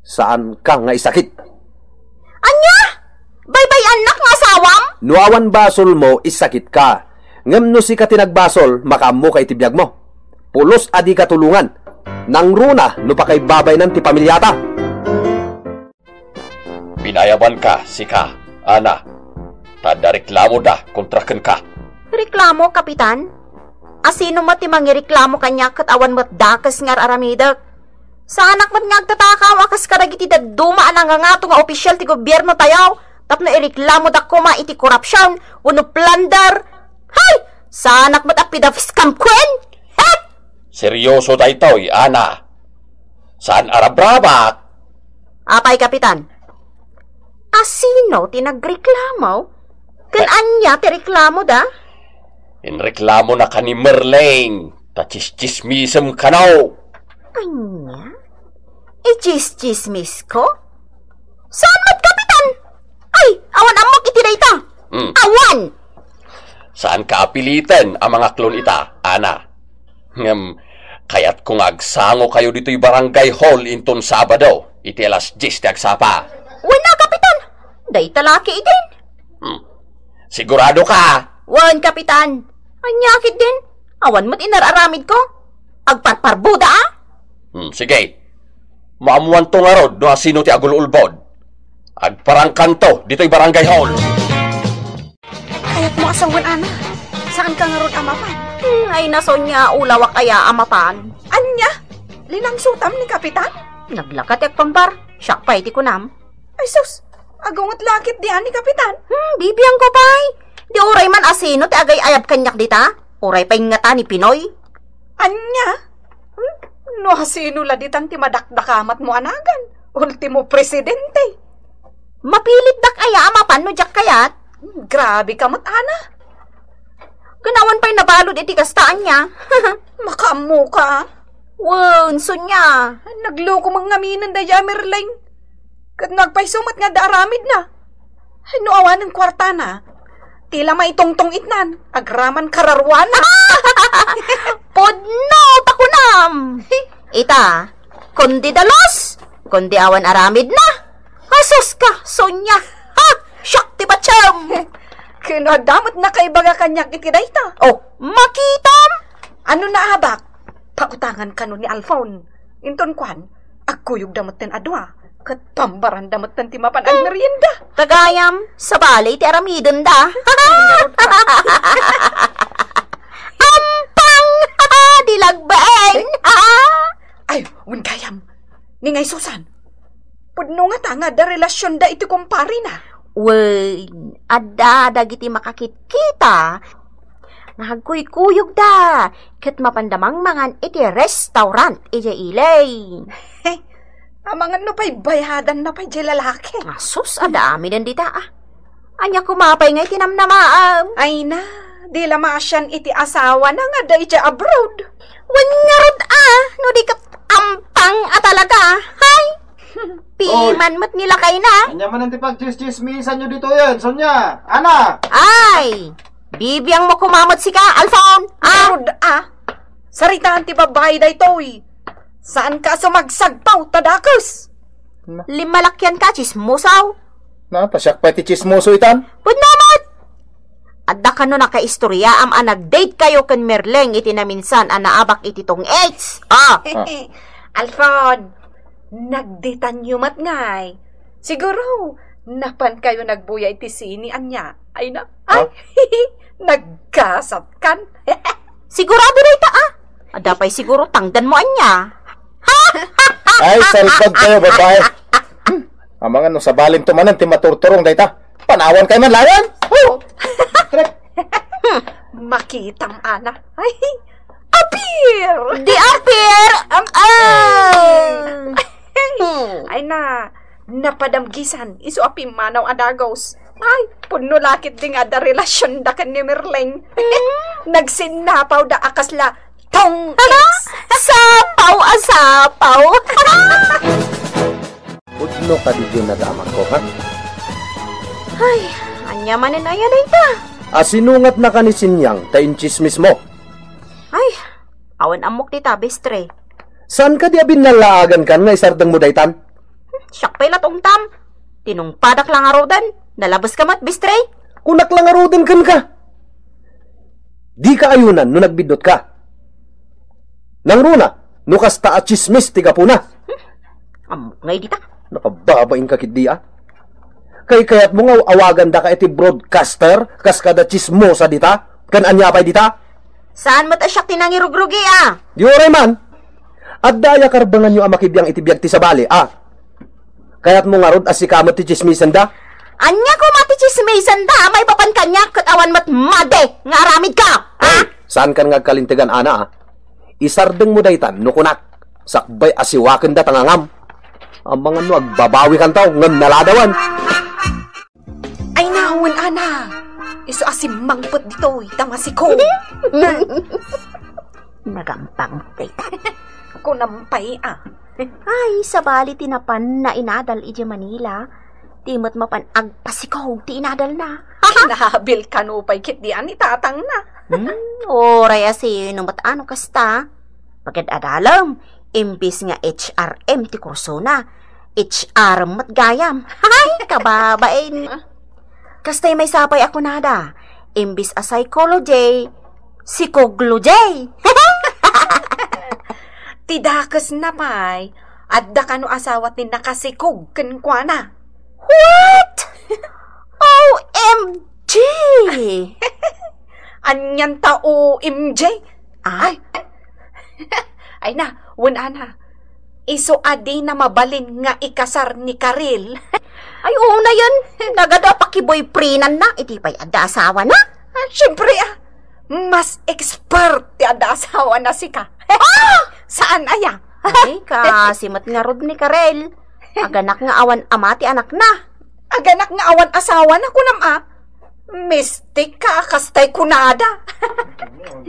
saanka nga isakit. Ania? Baybay-annak nga asawam? No awan basolmo, isakitka. Ngem no sika ti nagbasol, makaammoka iti biagmo. Pulos a dika tulongan. Nangruna no pakaibabaynan ti pamiliata. Pinayabanka, sika, Ana, ta adda reklamoda kontra kenka. Reklamo, Kapitan? Asino met ti mangireklamo kaniak ket awan met dakes nga ar-aramidek? Saanak met nga agtatakaw a kas kadagiti dadduma a nangangato nga opisyal ti gobiernotayo tapno ireklamodak koma iti korupsion wenno plunder. Hay! Saanak met a pidafiskam kuen! Hek! Seryoso daytoy, Ana. Saan a rabrabak. Apay, Kapitan? Asino ti nagreklamo? Ken ania ti reklamoda? Inreklamonaka ni Merleng ta tsistsismisem kano. Ania? Itsistsismisko? Saan met, Kapitan? Ay, awan ammok iti dayta. Hmm. Awan! Saan ka apiliten a mangaklon ita, Ana. Ngem, kayatko nga agsangokayo ditoy barangay hall inton Sabado, iti alas dies ti agsapa. Wen a, Kapitan! Dayta la ketdin. Hmm. Sigurado ka? Wen, Kapitan. Ania ketdin? Awan met inar-aramidko. Agparparbuda, a? Hmm, sige. Maammoanto ngarud no asino ti agul-ulbod. Agparangkanto ditoy barangay hall. Kayatmo a sawen, Ana. Saanka ngarud a mapan? Hmm, ay, Sonia, ulawak aya a mapan. Ania? Linangsotam ni Kapitan? Naglaka ti agpambar. Siak pay ti kunam. Ay sus, agunget la ketdi a ni Kapitan. Hmm, bibiangko pay. Di uray man asino ti agay-ayab kaniak dita? Uray pay ngata ni Pinoy. Ania? Hmm? No asino la ditan ti madakdakamatmo a nagan? Ultimo presidente. Mapilitdak aya a mapan no diak kayat? Hmm, grabe ka met, Ana. Ken awan pay nabalud iti kasta, ania? Makaammoka, a? Wen, Sonia. Nagloko met ngaminen dayta a Merleng. Ket no agpayso met nga adda aramidna. No awanen kuartana, ti la maitungtong itnan, agraman kararuana. Pudno ta kunam! Ita, kundi dalus, kundi awan aramidna. Asus ka, Sonia! Ha! Siak ti patiem! Ken no adda met nakaibaga kaniak iti dayta. Oh, makitam! Ano naabak? Pautangan kano ni Alfon. Inton kuan, agkuyogda metten a dua, ket pambaranda metten ti mapan agmerienda. Kagayam, sabali ti aramidenda. Ampang! Di lagbeng! Ay, wen gayam. Ni ngay Susan, pudno ngata nga adda relasionda iti kumparena? Wen, adda dagiti makakitkita nga agkuykuyogda ket mapanda mangmangan iti restaurant idiay ili. Amangan no pay bayadanna pay diay lalaki. Asus, adda amiden dita, a. Ania koma pay nga iti namnamaam? Ay na, di la maasian iti asawana nga adda idiay abroad. Wen ngarud, a, no di ket ampang a talaga. Hay! Piman met ni lakayna. Ania manen ti pagtsistsismisanyo ditoyen, Sonia? Ana! Ay! Bibiangmo koma met sika, Alfon. A? Ngarud, a. Saritaan ti babbai daytoy. Saanka a sumagsagpaw ta dakes. Na. Limmalakianka, tsismoso. Na, ta siak pay ti tsismoso itan. Pudno met! Adda kano nakaistoriaam a nag-date kayo ken Merleng iti naminsan a naabak iti tong H? Ah. Ah. Alfon, nagditanyo met ngay. Siguro, napan kayo nagbuya iti sini ania. Ay na. Ay, ah? Naggasat kan. Sigurado dayta, a. Adda pay siguro tangdanmo ania. Ay, salbag kayo, babae. Hmm. Amangan no sabalinto manen ti maturturong dayta. Panawan kay man laeng. Oh. Trek. Hmm. Makitam, Ana. Ay, apir! Di apir! Ang, ah! Hmm. Ay na, napadamgisan, isu a pimmanaw a dagos. Ay, pudno la ketdi nga adda relasionda ken ni Merleng. Hmm. Nagsinnapawda a kasla tong X. Sapaw a sapaw. Pudno kadi diay nadamagko, ha? Ay, ania manen aya dayta? Asinungatnaka ni Sinyang ta intsismismo. Ay, awan ammok dita, bestre. Saan kadi a binnallaagan kan nga isardengmo daytan? Siak pay la ti ungtam. Tinungpadak la ngaruden. Nalabeska met, bestre. Kunak la ngaruden kenka. Dika ayunan no nagbiddutka. Nangruna, no kasta a tsismis ti gapuna. Ammok ngay dita. Nakababainka ketdi, a. Kaykayatmo nga aw-awagandaka iti broadcaster kas kada tsismosa dita? Ken ania pay dita? Saan met a siak ti nangirugrugi, a? Di uray man. Adda aya karbenganyo a makibiang iti biag ti sabali, a? Kayatmo ngarud a sika met ti tsismisenda? Ania koma ti tsismisenda a maipapan kaniak ket awan met madi nga aramidka, a? Ay, saankan nga agkalintegan, Ana, a? Isardengmo daytan no kunak, sakbay a siwakenda ta ngangam. Amangan no agbabawikanto ngem naladawen. Ay, nawen, Ana. Isu a simmangpet ditoy ta masikom. Nagampang dayta. Kunam pay, a. Ay, sabali ti napanna inadal idiay Manila. Di met mapan agpasikog ti inadalna. Kinabil kano pay ketdi a ni tatangna. Hmm, uray a sino met ano kasta. Pagad-adalem, imbis nga H R M ti kursona, H R met gayam. Hay, kababain. Kastay maysa pay a kunada, imbis a psychology, sikoglogy. Ti dakesna pay, adda kano asawa ti nakasikog kenkuana. What? O M G! Anian ta O M G? Ah? Ay. Ay na, wen ana. Isu a dina mabalin nga ikasar ni Karil. Ay, una yan. Nagadu a pakiboyfriendan na. Iti pay adda asawa na. Ah, syempre, ah. Mas expert ti adda asawa na sika. Ah! Saan aya? Ay, kasimet ngarud ni Karel. Aganak nga awan ama ti anakna. Aganak nga awan asawa na, kunam a. Mistik ka, kastay kunada.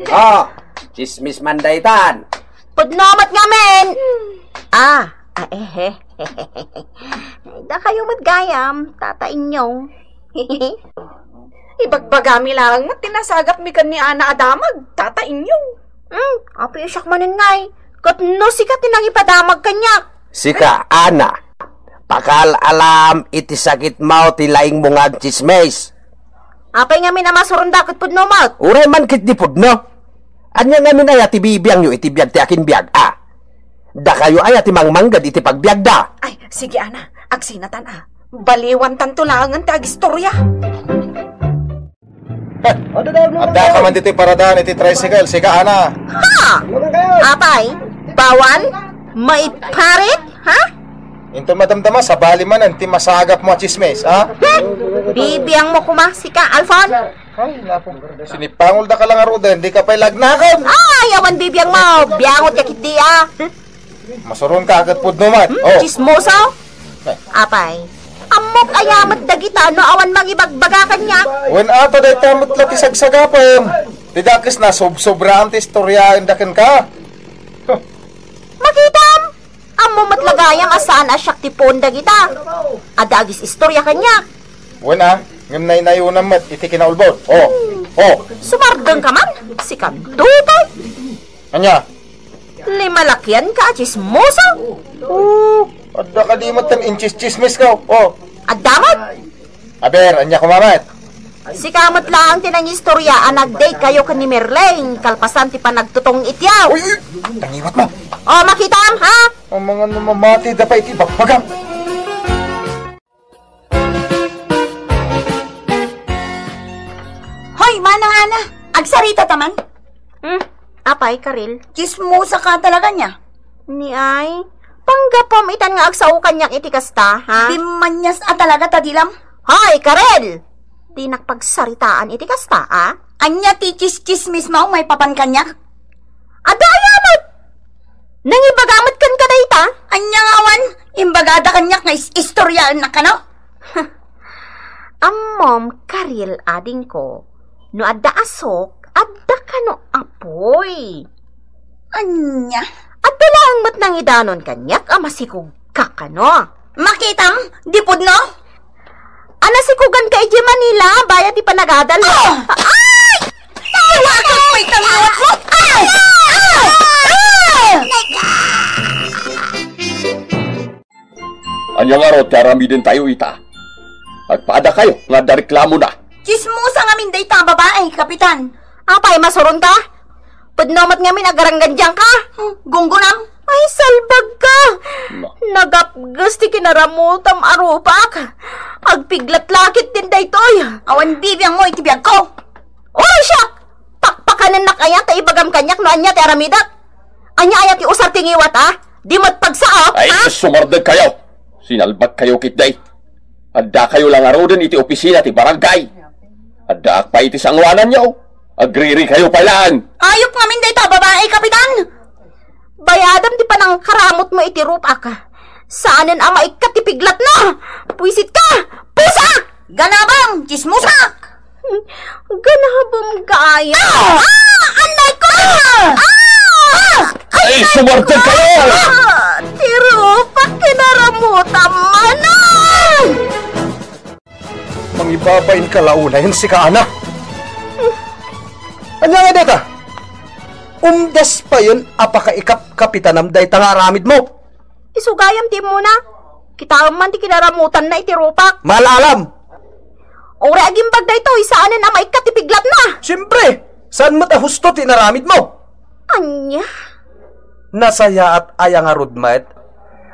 Ah, chismis man daytan. Pudno met ngamin. Ah, ah, eh, eh. Dakayo met gayam, Tata Inyong. Ibagbagami laeng met ti nasagapmi ken ni Ana a damag, Tata Inyong. Hmm, apay siak manen ngay. Ket no sika ti nangipadamag kaniak. Sika, Ana. Pakaal-alam iti sakitmo ti laingmo nga agchismis. Apay ngamin a masuronda ket pudno met? Uray man ketdi pudno. Ania ngamin aya ti bibiangyo iti biag ti akinbiag, a? Dakayo aya ti mangmangged iti pagbiagda? Ay, sige, Ana. Agsinatan, a. Baliwantanto laengen ti agistorya. Adda ka man ditoy paradaan iti tricycle, sika, Ana. Ha? Apay? Bawal? Maiparit? Ha? Inton madamdama, sabali manen ti masagapmo a chismis, ha? Hmm? Bibiangmo koma, sika, Alfon. Ay, naku. Sinipangol da ka lang aruden, di ka pay lagnakan. Ay, awan bibiangmo. Biangot ka ketdi, a. Masuron ka ket pudno met. Hmm, oh. Chismoso? Apay, ammok aya met dagita no awan mangibagbaga kaniak? Wen, ata dayta met la ti sagsagapem. Ti dakesna, sobsobraan ti istoryaenda kenka. Makitam? Ammo met la gayam a saan a siak ti puon dagita. Adda agis-istorya kaniak. Wen a, ngem naynayonam met iti kinaulbod. Oh, oh. Sumardeng ka man? Sikanto pay. Ania? Limalakian ka a chismoso? Oh, adda kadi met ti inchis-chismis ka. Oh. Adda met? Aber, ania koma met? Sika met laeng ti nangistorya a nag-date kayo ken ni Merleng kalpasan ti panagtutong iti aw. Uy, uy, tangiwat mo. Oh, makitam, ha? Amangan no mamati da pay iti bagbagam. Hoy, manang Ana, agsarita ta man. Hmm, apay, Karil? Chismosa ka talaga nia. Ni ay, panggapom itan nga agsao kaniak iti kasta, ha? Bimmanias a talaga ta dilam. Hoy, Karil! Dinak pagsaritaan iti kasta, a? Ania ti chischismis mo maipapan kaniak? Adda aya met? Nangibaga met kenka dayta? Ania nga awan? Imbagada kaniak nga is-istoryaennak kano? Ammom, Karil, adingko, no adda asok, adda kano apuy. Ania? Adda laeng met nangidanon kaniak a masikog ka kano. Makitam, di pudno? A, nasikugan ka idiay Manila, bayat ti panagadal. Ah! Ay! Tawagak mo itang liwat mo! Ah! Ah! Ah! Ania ngarud ti aramidentayo ita? Agpaadakayo nga adda reklamona. Chismosa ngamin dayta a babai, Kapitan. Apay, masuronta? Pudno met ngamin agaranggandianka? Hmm, gunggonam. Ay, salbagka! Na. Nagapges ti kinaramutam a rupak. Agpiglat la ketdin daytoy. Awan bibiangmo iti biagko. Uray siak! Pakpakanennak aya ta ibagam kaniak no ania ti aramidek? Ania aya ti usar ti ngiwat, a? Di met pagsao, ay, ha? Sumardegkayo! Sinalbagkayo ketdi. Addakayo la ngaruden iti opisina ti barangay. Addaak pay iti sangoananyo. Agririkayo pay laeng. Ayup ngamin dayta a babai, Kapitan! Bayadem ti panangkaramutmo iti rupak. Saanen a maikkat ti piglatna. Puisit ka! Pusa! Ganabem! Chismosa! Ganabem gayam. Ah! Ah! Anay ko! Ah! Ah! Ay, sumardeng kayo! Ah! Ti rupak kinaramutam manen! Ibabain ka la unay, sika, Ana. Ania nga dayta? Umdas payen a pakaikapkapitanam dayta nga aramidmo. Isu gayam ti immuna. Kitaem man ti kinaramutanna iti rupak. Malaalam! Uray agimbag daytoy, saanen a maikkat ti piglatna. Siempre, saan met a husto ti inaramidmo? Ania? Nasayaat aya ngarud met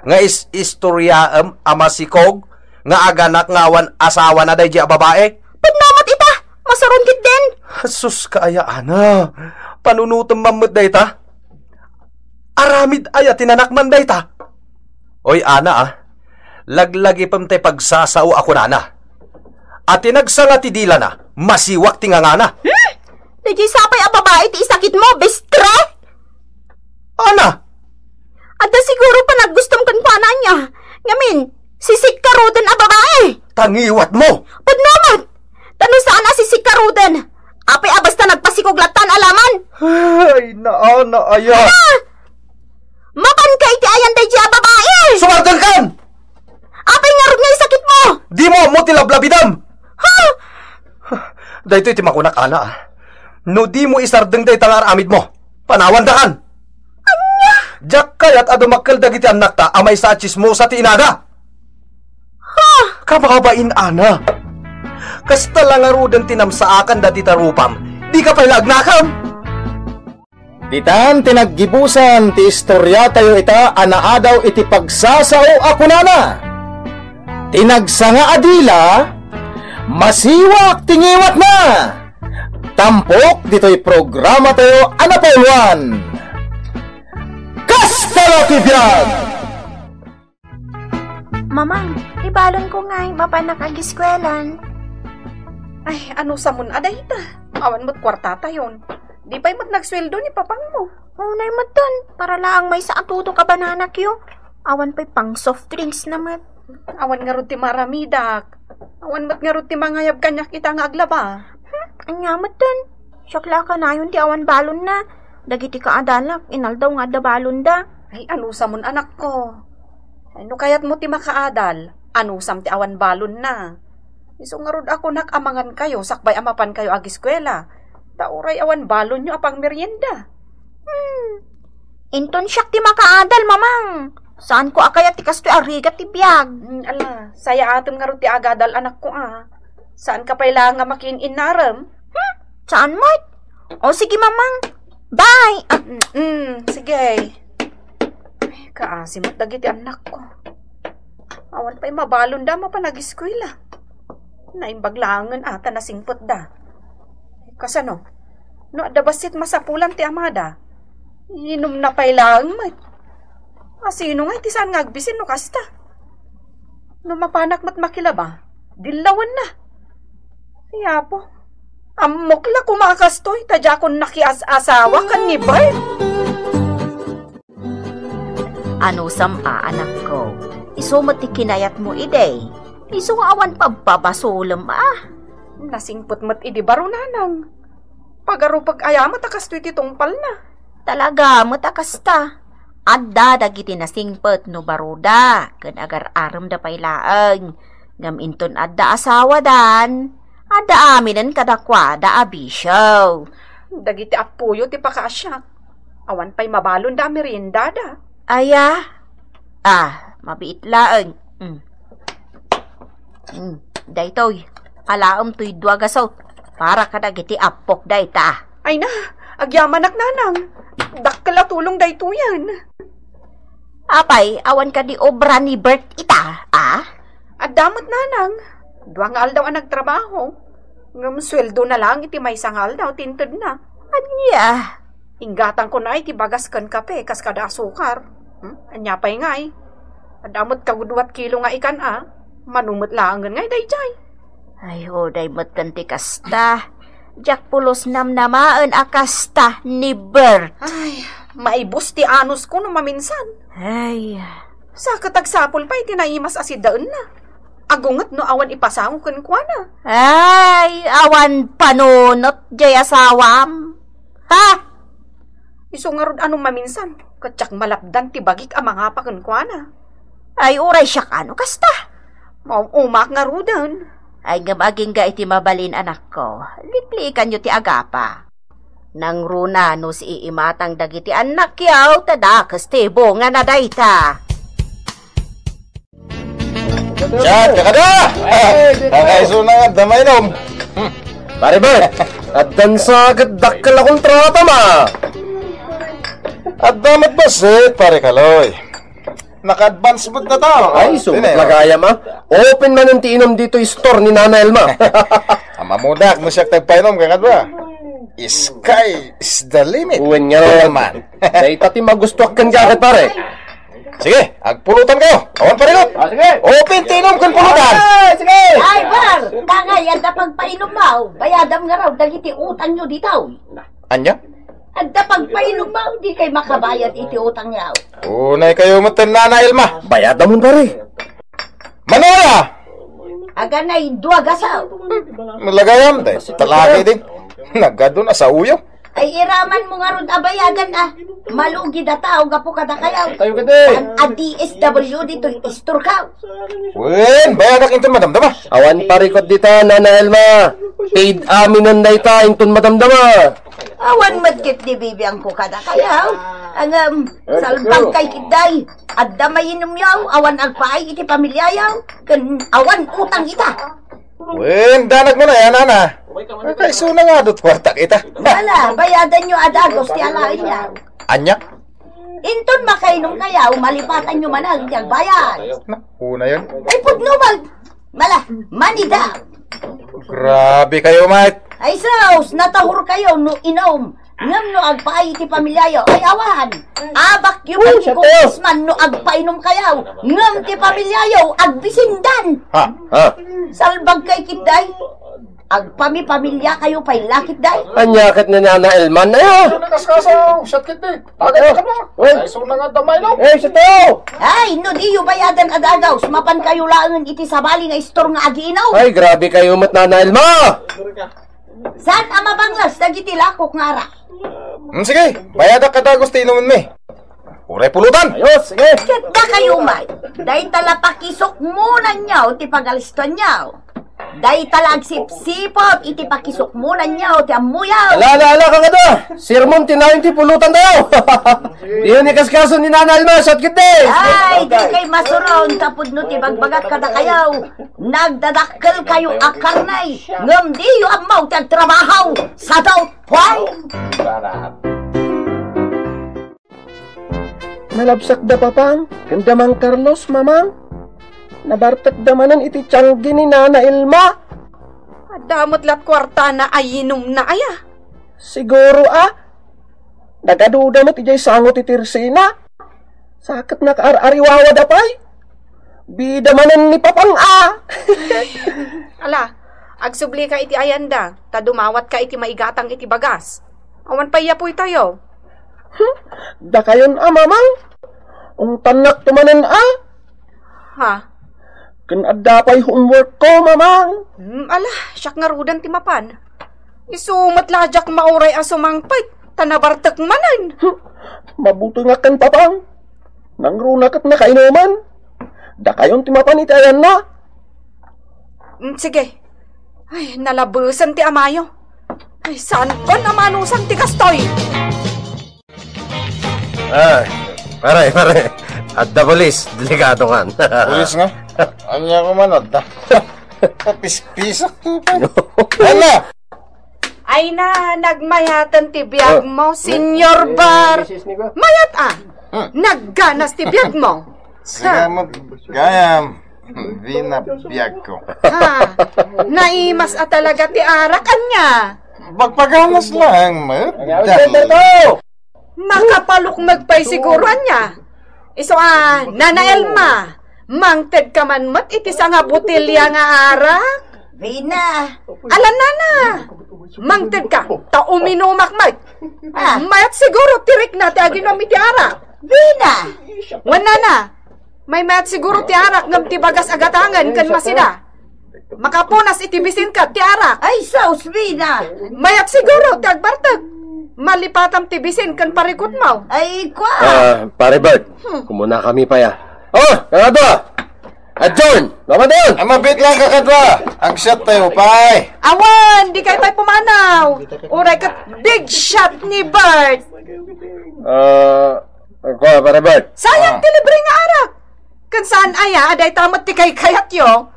nga is-istoriaem a masikog nga aganak nga awan asawana daydi a babai? Pudno met ita! Masuron ketdin! Sus ka aya, Ana. Panunotem man met dayta. Aramid aya ti nanakman dayta? Oy, Ana, ah. Laglagipem tay pagsasao a kunana. A ti nagsanga ti dilana, masiwak ti ngangana. Hmm? Daydiay sapay a babai ti isakitmo, bestre? Ana! Adda siguro panaggustom kenkuana ania. Ngamin, sisikkaruden a babai. Tangiwatmo! Pudno met! Ta no saan a sisikkaruden, apay a basta nagpasikog latta a laman? Ay, naana aya! Ah! Mapanka iti ayan daydi a babai! Sumardengkan! Apay ngarud nga isakitmo? Dimo ammo ti lablabidam! Ha? Daytoy ti makunak, Ana, ah. No dimo isardeng dayta nga ar-amidmo, panawandakan! Ania? Diak kayat a dumakkel dagiti annakta a maysa a tsismosa ti inada. Ha? Kababain, Ana. Kasta la ngaruden ti namsaakanda dita rupam, dika pay la agnakam. Ditan ti naggibusan ti istoriatayo ita a naadaw iti pagsasao a kunana, "Ti nagsanga a dila, masiwak ti ngiwatna." Tampok ditoy programatayo a napauluan, Kasta la ti Biag! Mamang, ti balonko ngay, mapanak agiskuelan. Ay, anusamon a dayta? Awan met kuartatayon. Di pay met nagsueldo ni papangmo. Unay metten, para laeng maysa a tudok a bananakyo. Awan pay pang soft drinks na met. Awan ngarud ti maaramidak. Awan met ngarud ti mangayab kaniak ita nga aglaba. Hmm, ania metten? Siak la a kanayon ti awan balonna. Dagiti kaadalak, inaldaw nga adda balonda. Ay, anusamon, anakko. Ay, no kayatmo ti makaadal, anusam ti awan balonna. Isu ngarud a kunak a mangankayo sakbay a mapankayo agiskuela. Ta uray awan balonyo a pangmerienda. Hmm. Inton siak ti makaadal, Mamang. Saanko a kayat ti kastoy a rigat ti biag. Hmm, ala, sayaatem ngarud ti agadal, anakko, a. Saanka pay laeng a makiin-innarem? Hmm? Saan met? O, sige, Mamang. Bye! Ah, mm, mm, sige. Ay, kaasi met dagiti annakko. Awan pay mabalonda a mapan agiskuela. Naimbag laengen a ta nasingpetda. Kasano? No adda bassit masapulan ti amada, inumna pay laeng met. A, sino ngay ti saan nga agbisin no kasta? No mapanak met makilaba, dillawenna. Ay, Apo, ammok la koma a kastoy, ta diakon nakias-asawa ken ni Bert. Anusam a, anakko, isu met ti kinayatmo idi. Isu nga awan pabpabasolem a. Nasingpet met idi baro, nanang. Pagarupek aya met a kastoy ti tungpalna. Talaga met a kasta. Adda dagiti nasingpet no baroda, ken agar-aremda pay laeng. Ngem inton adda asawadan, adda aminen kadakuada a bisio. Dagiti appoyo ti pakaasiak. Awan pay mabalonda a meriendada. Aya? Ah, mabiit laeng. Mm. Mm, daytoy. Alaem toy dua gasut. Para kadagiti appok dayta. Ay na, agyamanak, nanang. Dakkel a tulong daytoyen. Apay, awan kadi obra ni Bert ita, a? Adda met, nanang. Dua nga aldaw a nagtrabaho. Ngem sueldo na lang iti maysa nga aldaw ti intedna. Ania? Inggatangko na iti bagas ken kape kas kada asukar. Hmm? Ania pay ngay? Adda met kagudua ti kilo nga ikan a. Mano met laengen ngay daydiay? Ay, uray met ken ti kasta. Diak pulos namnamaen a kasta ni Bert. Ay, maibus ti anusko no maminsan. Ay. Sa ket agsapul pay ti naimas a siddaenna. Agunget no awan ipasango kenkuana. Ay, awan panunot jay asawam. Ha? Isu ngarud a no maminsan, ket siak malapdan ti bagik a mangapa kenkuana. Ay, uray siak a no kasta. Maum-umak ngaruden. Ay, ngem agingga iti mabalin, anakko, liplikanyo ti agapa. Nangruna no siimatang dagiti annakyo, ta dakes ti bungana dayta. Chat, kakada! Ay, di ko. Nakaisuna nga, adda mainom. Hmm. Pare Bert, addan sa ket dakkel a kontrata, ma. Adda met bassit, pare Kaloy. Naka-advance met data. Ay, sumat lagayam, ah. Open manen ti inom ditoy store ni Nana Elma. Amamudak, no siak ti agpainom, kakadwa. Sky is the limit. Wen nga naman. Dayta ti magustuak ken gagat, pare. Sige, agpulutan kayo. Awan parikot. Ah, sige. Open ti inom ken pulutan. Ah, sige. Ay, bar, kangay, adda pagpainom mo. Bayadam nga raw, dagiti utang nyo ditaw. Anya? Adda pagpainom mo, di kay makabayad iti utang nyo. Unay kayo met, Nana Elma. Bayadam, pare. Manoya! Aganay, dua gasaw. Malagayam, day. Talaki din. Nagado na sa uyo. Ay, iraman mo nga rod abayagan, ah. Malugi da tao, gapu kada kayaw. Tayo ka, day. An a D S W dito, istor ka. Wen, bayadak inton madamdama. Awan parikot dita, Nana Elma. Paid aminen dayta inton madamdama. Awan met ket di bibiangko kada kayaw. Ang, um, salbag kay kitday. Adda mainom yaw, awan agpaay iti pamilya yaw. Ken awan utang ita. Wen, danag mo na yan, ana. Kakaisuna nga dut kwartak ita. Wala, bayadan nyo a dagos ti alaen yaw. Anya? Inton makainom kayaw, malipatan nyo manen ti agbayad. Na, una yan. Ay, pudno, mag-, mala, manida. Grabe kayo, Mike. Ay, sus, natahur kayo no inom. Ngem no agpaay iti pamilyayo, ay awan. Abak yu kay ni Congressman no agpainom kayaw. Ngem ti pamilyayo, agbisindan. Ha? Ha? Salbag kay kitday. Agpami-pamilya kayo pay lakit day. Anya ket ni Nana Elman, ayo? Isu ni kaskaso, siat ket di. Agay ka ba? Uy. Ay, isu na nga damay, no? Eh, sa tao! Ay, no diyo bayadan a dagaw, mapan kayo laengen iti sabali nga istor nga agiinaw. Ay, grabe kayo met, Nana Elma! Saan a mabanglas dagiti lakok nga ara? Hmm, sige, bayadak a dagos ti inumen mi. Uray pulutan! Ayos, sige! Ket dakayo met, dayta la pakisukmonan yaw ti pagalistuan yaw. Dayta la agsipsipot iti pakisukmonan yaw ti ammo yaw. Ala, ala, ala, kakadwa! Sermon ti nayon ti pulutan tayo! Diyo ni kaskaso ni Nana Alma, siat ketdi! Ay, di kay masuron, tapud no ti bagbagak kada kayaw. Nagdadakkel kayo a karne, ngem diyo ammo ti agtrabaho. Sa daw, puay! Nalabsakda Papang ken da Mang Carlos, Mamang. Nabartekda manen iti tianggi ni Nana Elma. Adda met lat kuartana a inumna aya? Siguro a. Nagaduda met idiay sango ti Tersina. Sa ket nakaar-ariwawada pay. Bida manen ni Papang a. Ala, agsublika iti ayanda, ta dumawatka iti maigatang iti bagas. Awan pay yapoy tayo. Hmm, dakayon a, Mamang. Ungtannakto manen a. Ha? Ken adda pay homework ko, Mamang. Hmm, ala, siak ngaruden ti mapan. Isu met la diak mauray a sumangpet, ta nabartek manen. Hmm, mabutengak ken Papang. Nangruna ket nakainuman. Dakayon ti mapan iti ayanna. Mm, sige. Ay, nalabesen ti amayo. Ay, saan ban a manusan ti kastoy? Ay, pare, pare. Adda pulis, delikado kan. Pulis nga? Anya ko man adda. Kapispisak to pa. Hala! Ay na, nagmayaten ti biag mo, Senyor Bar. Mayat a. Hmm. Nagganas ti biag mo. Sige mo, gayam. Di na biag ko. Ha? Naimas a talaga ti arak, anya? Pagpaganas lang, mayat. Makapalukmeg pay siguro, anya? Isu a, Nana Elma, mangted ka man met iti sanga botelya nga arak? Vina. Ala, Nana, mangted ka, ta uminumak met. Ah. Mayat siguro ti rikna ti aginom iti arak. Vina. Wen, Nana, maymayat siguro ti arak ngem ti bagas a gatangen ken masida. Makapunas iti bisinka ti arak. Ay, sus, Vina! Mayat siguro ti agbartek. Malipatam ti bisin ken parikutmo. Ay, kua! Ah, Pare Bert, Hmm. kumuna kami pay a. Oh, kakadwa! Adyon! Mamadon! Ay, mabit lang, kakadwa! Ag-shot tayo, pay. Awan, dikay pay pumanaw. Uray ket big shot ni Bert. Ah, ako, pare Bert. Sayang Ah. ti libre nga arak. Ken saan aya a dayta met ti kaykayatyo?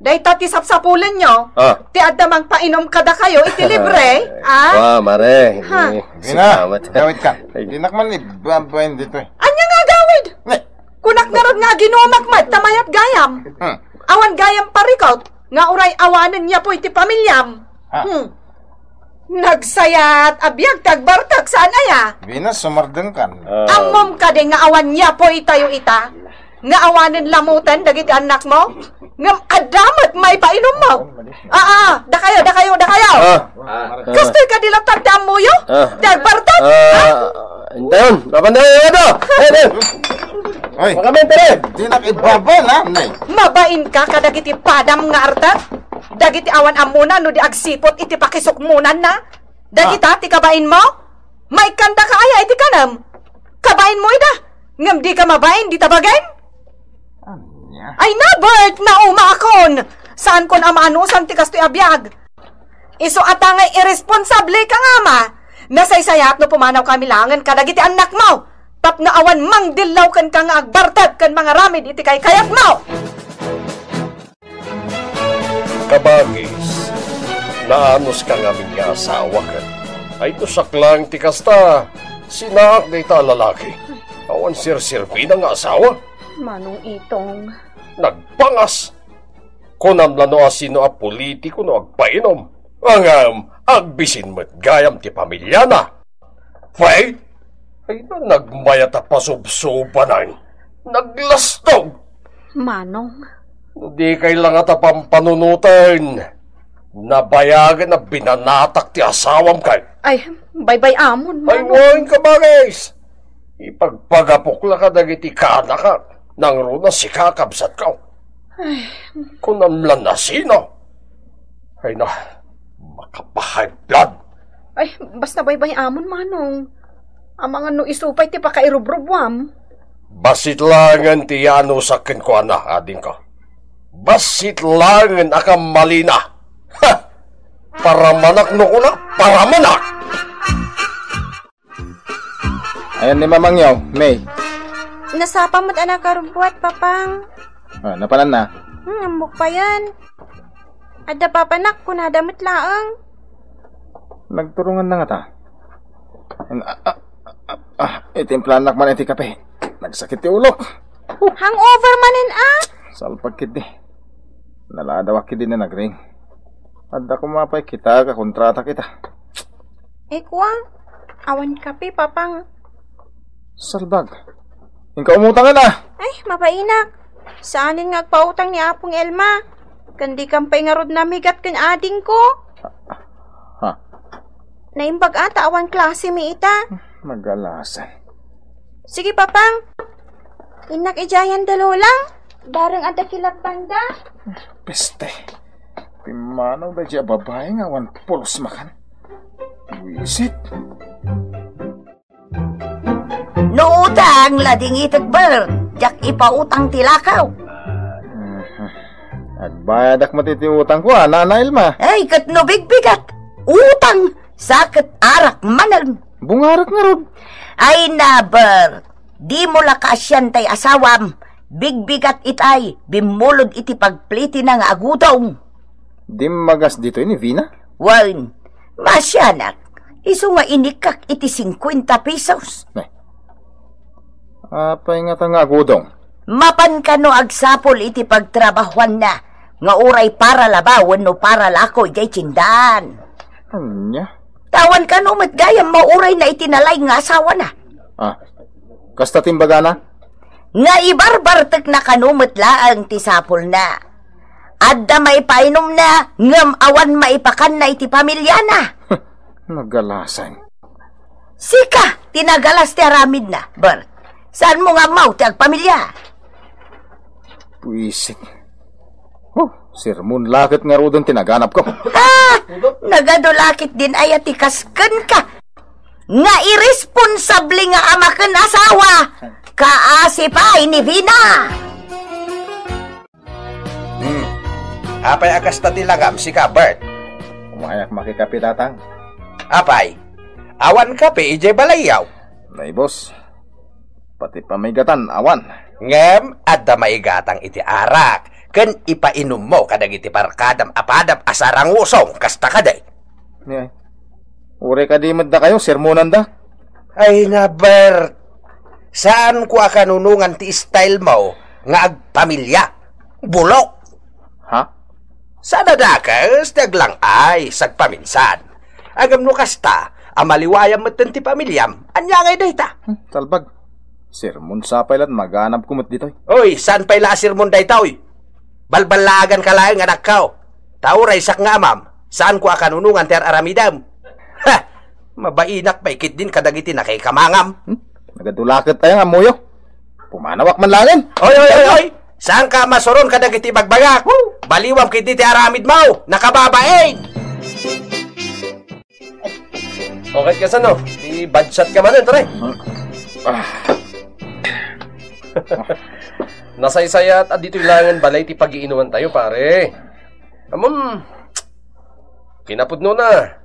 Dayta ti sapsapulenyo? Ah. Ti adda mangpainom kadakayo iti libre, ah? Wa, mare. Ah. Eh, Gina, salamat. Gawid ka. Ay. Dinak man ibabain ditoy. Anya nga gawid? Ne. Kunak ngarud nga aginumak met ta mayat gayam. Hmm. Awan gayam parikot nga uray awanen yapoy ti pamiliam. Ha? Hmm. Nagsayat a biag ti agbartek, saan aya? Venus, sumardengkan. Ah. Ammom kadi nga awan yapoy itayo ita? Nga awanen lamoten dagiti annakmo? Ngem adda met maipainummo? Aa, dakayo, dakayo, dakayo! Ah. Ah. Kastoy kadi latta ti ammoyo? Ti agbartek? Ah, intayon, papandayon, ano? Ay, ay. Oy. Makamentere. Dinak ibaba na, nay. Mabain ka kadagiti padam nga artek? Dagiti awan ammona no di agsiput iti pakisukmonanna? Dagita Ah. ti kabainmo? Maikkandaka aya iti kanem? Kabainmo ida, ngem dika mabain dita bagen? Ania? Ay na, Bert, naumakon! Saankon a maanusan ti kastoy a biag. Isu a ta nga irresponsable ka nga ama, nasaysayaat no pumanaw kami laengen kadagiti annakmo, tapno awan mangdillaw kenka nga agbartek ken mangaramid iti kaykayatmo. Kabagis, naanus ka ngamin nga asawa ket. Ay, no saklang ti kasta, sinaak dayta a lalaki. Awan sirsirbina nga asawa. Manong Itong. Nagpangas. Kunam la no asino a politiko no agpainom. Ngem, agbisin met gayam ti pamiliana. Pay? Ay na, nagmayat a pasubsubanan. Naglastog. Manong. No di kay la nga ta pampanunoten, nabayagen a binanatak ti asawam kay. Ay, baybay-amon, Ay, Manong. Wen, kabagis. Ipagpagapok la kadagiti kanak, nangruna sika, kabsatko. Ay. Kunam la no asino. Ay na, makapahay blood. Ay, basta baybay-amon, Manong. Amangan no isu pay ti pakairubrubwam. Bassit laengen ti yanusak kenkuana, adingko. Bassit laengen a kammalina. Ha! Paramanak no kuna, paramanak! Ayan ni Mamangyaw, May. Nasapa met a nakarubbuat, Papang. Ah, napanan na? Hmm, ammok payen. Adda papanak, kunada met laeng. Nagturungan na ngata. An-, ah, ah, ah, ah, itimplanak man iti kape. Nagsakit ti ulok. Hangover manen, ah? Salpag ketdi. Naladawak ketdi na nagring. Adda koma pay kita ka kontrata kita. Eh, kua, awan kape, Papang. Salbag. Inka umutangan, ah! Ay, mabainak. Saanen nga agpautang ni Apong Elma. Ken dikam pay ngarud namigat ken adingko. Ha? Naimbag a ta awan klase mi ita. Nagalasan. Sige, Papang. Innak idiayen da Lola. Bareng adda kilabbanda. Peste. Pimmanaw daydiay a babai nga awan pulos makan. Buisit. No utang la dingitek, Bert, diak ipautang ti lakaw. Mhm. Agbayadak met iti utangko, a, Nana Elma. Ay, ket no bigbigat, utang, sa ket arak manen. Bungarek ngarud. Ay na, Bert, dimo la kaasian tay asawam, bigbigat itay, bimmulod iti pagplitina nga agudong. Dimmagas ditoy ni Vina? Wen, maasianak, isu nga inikkak iti singkuenta pesos. Ne. Apay ngata nga agudong? Mapan kano agsapul iti pagtrabahuanna nga uray para labaw wenno para lako idiay tiendaan. Ania? Awan kano met gayam maurayna iti nalaing nga asawana. Ah, kasta ti imbagana? Nga ibarbartekna kano met laeng ti sapulna. Adda maipainumna, ngem awan maipakanna iti pamiliana. Nagalasan. Sika ti nagalas ti aramidna, Bert. Saanmo nga ammaw ti agpamilia? Buisit. Oh, sermon la ket ngaruden ti naganapko. Ah! Nagadu la ketdin aya ti kas kenka. Nga irresponsable nga ama ken asawa, kaasi pay ni Vina. Hmm. Apay a kasta ti langam, sika, Bert? Umayak makikape, Tatang. Apay, awan kape idiay balayyo? Nay, boss. Pati pamaigatan, awan. Ngem adda maigatang iti arak ken ipainummo kadagiti barkadam a padam a sarangusong, kasta kadi? Ni ay. Uray kadi met dakayo, sermonanda? Ay na, Bert. Saanko a kanunongan ti style mo nga agpamilya. Bulok. Ha? Saan a dakes ti aglang-ay, sagpaminsan. Ngem no kasta a maliwayam metten ti pamiliam, ania ngay dayta? Hmm, talbag. Sermon sa pay la't maganabko met ditoy. Oy, saan pay la a sermon daytoy? Balballaaganka laeng, anakko. Ta uray siak nga amam, saanko a kanunongan ti ar-aramidem. Ha! Mabainak pay ketdin kadagiti nakikamangam. Hmm? Nagadulaket tayo nga ammoyo. Pumanawak man laeng. Oy, oy, oy, oy! Saanka a masuron kadagiti bagbagak? Baliwam ketdi ti aramidmo, nakababain! Okay, kasano? Ti badshot ka manen, pare? Ah. Nasaysayaat a ditoy laengen balay ti pagiinumantayo, pare. Ammom, kinapudnona,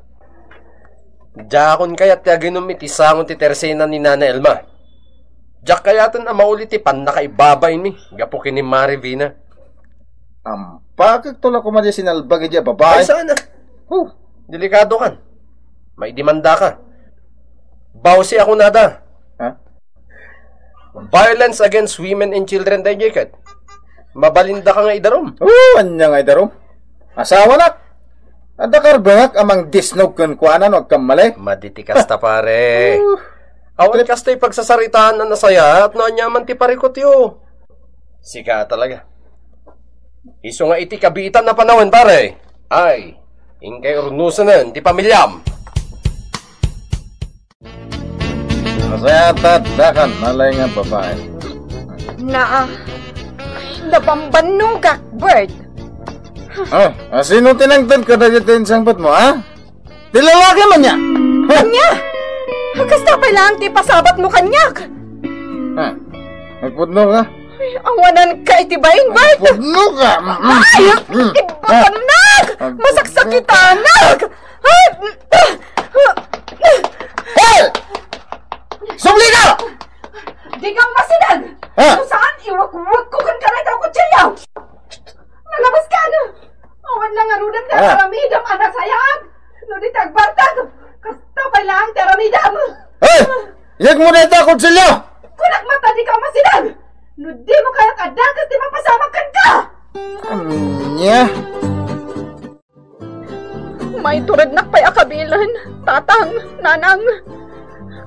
diakon kayat ti aginum iti sango ti tersena ni Nana Elma. Diak kayaten a mauli ti pannakaibabainmi gapu ken ni Mare Vina. Ampakekto la koma diay sinalbag idiay a babai. Ay, saan a? Huh. Delikadokan. Maidimandaka. Bawsi a kunada. Ha? Violence against women and children daydiay ket. Mabalindaka nga idarum. Oh, ania nga idarum? Asawanak. Adda karbengak a mangdisnog kenkuana no agkammalek. Madi ti kasta, pare. Uh, awan trip. Kastay pagsasaritaan a nasayaat no ania man ti parikutyo. Sika talaga. Isu nga iti kabiitan a panawen, pare. Ay, inkay urnusanen ti pamiliam. Masaya ta dakan, malay nga babae. Naa, nabambannogak, Bert. Ah, ah, sino ti nangted kadagiti insangpetmo, ha? Ti lalaki man nia? Ha? Ania? Kasta pay laeng ti pasabatmo kaniak. Ha? Agpudno ka? Ay, awanan ka iti bain, Bert! Agpudno ka? Ay! Mm. Ibabanak! Agpudno ka? Masaksakitanak! Hoy! Subli ka! Dika masidag! Ha? No saan, iwakwak ko kenka dayta a kutsilio! Malabas ka, no? Awan la ngaruden nga aramidem a nasayaat! No di ti agbartek, kasta pay laeng ti aramidem! Hoy! Yegmo dayta a kutsilio! Kunak met a dika masidag! No dimo kayat a dakes ti mapasamak kenka! Ania? Maiturednak pay a kabilen, tatang, nanang.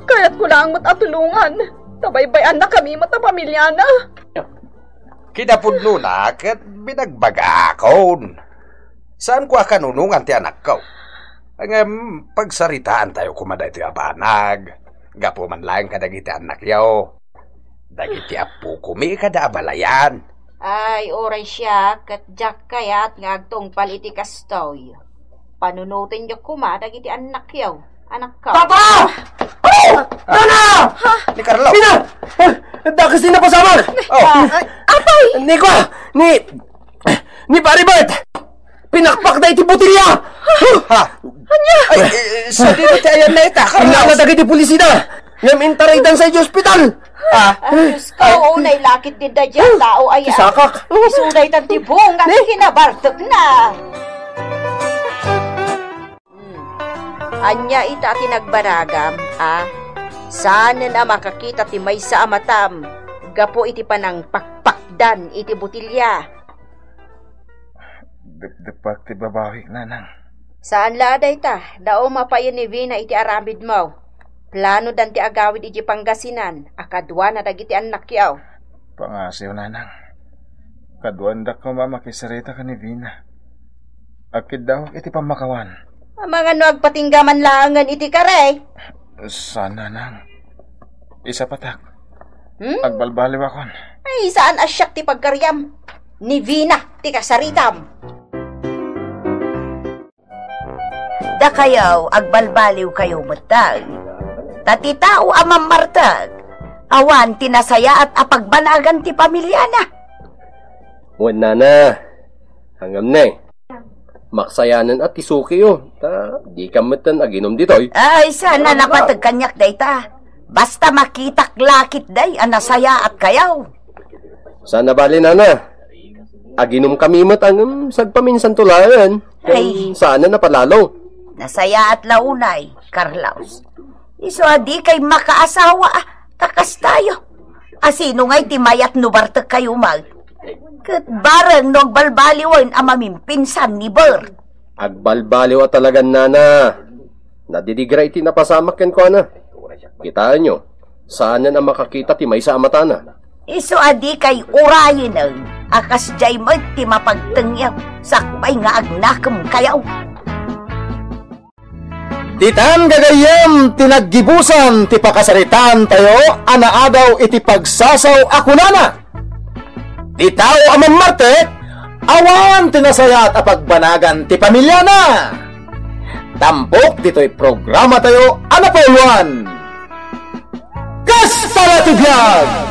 Kayatko laeng met a tulongan, ta baybay-annakami met a pamiliana. Kinapudnona ket binagbagakon. Saanko a kanunongan ti anakko. Ngem pagsaritaantayo koma daytoy a banag. Gapu man laeng kadagiti annakyo. Dagiti appokomi kada abalayan. Ay, uray siak, ket diak kayat nga agtungpal iti kastoy. Panunotenyo koma dagiti annakyo, anakko. Papa! Oh! Nana! Ha? Ni Carlo. Ina! Eh, dakes ti napasamak! Oh. Ah, apay! Ni kua! Ni, ni Pare Bert! Pinakpakda iti botelya! Ha? Ania? Ay, eh, sadino ti ayanna ita, Carlos? Innana dagiti pulis ida! Ngem intaraydan sa iti ospital! Ah. Ay, Diyos ko, unay lakit din da dyan tao, aya. Sakak. Isu daytan ti bunga ti kinabartekna. Hmm. Ania ita ti nagbaragam, a? Saanen a makakita ti maysa a matam gapu iti panangpakpakdan iti botelya. Depdepak ti babawik, nanang. Saan la a dayta, daw mapayen ni Vina iti aramidmo. Planodan ti agawid iti Pangasinan a kaduana dagiti annakyo. Pangasiw, nanang. Kaduandak koma a makisarita ken ni Vina. Agkiddawak iti pammakawan. Amangan no agpatingga man laengen iti kari. Saan, nanang. Isapatak. Hmm? Agbalbaliwakon. Ay, saan a siak ti pagkariam? Ni Vina ti kasaritam. Dakayo, agbalbaliwkayo metten. Ta ti tao a mammartek, awan ti nasayaat a pagbanagan ti pamiliana. Wen, nana, Ngem ne, maksayanen a ti sukiyo, ta dikam metten aginum ditoy. Ay, sana napateg kaniak dayta. Basta makitak la ketdi a nasayaatkayo. Sana bali, nana. Aginumkami met ngem sagpaminsanto laeng. Ay. Saanen a palalo. Nasayaat la unay, Carlos. Isu a dikay makaasawa, a, ta kastayo. A sino ngay ti mayat no bartekkayo met? Ket bareng no agbalbaliwen a mamimpinsan ni Bert. Agbalbaliw a talagan, nana. Nadidikra iti napasamak kenkuana. Kitaenyo, saanen a makakita ti maysa a matana. Isu a dikay urayenen a kasdiay met ti mapagtengyo sakbay nga agnakemkayo. Ditan gagayyem ti naggibusan ti pakasaritaan tayo a naadaw iti pagsasaw a kunana, ti tao a mammartek, awan ti nasayaat a pagbanagan ti pamiliana. Tampok ditoy programa tayo a napauluan. Kasta la ti biag!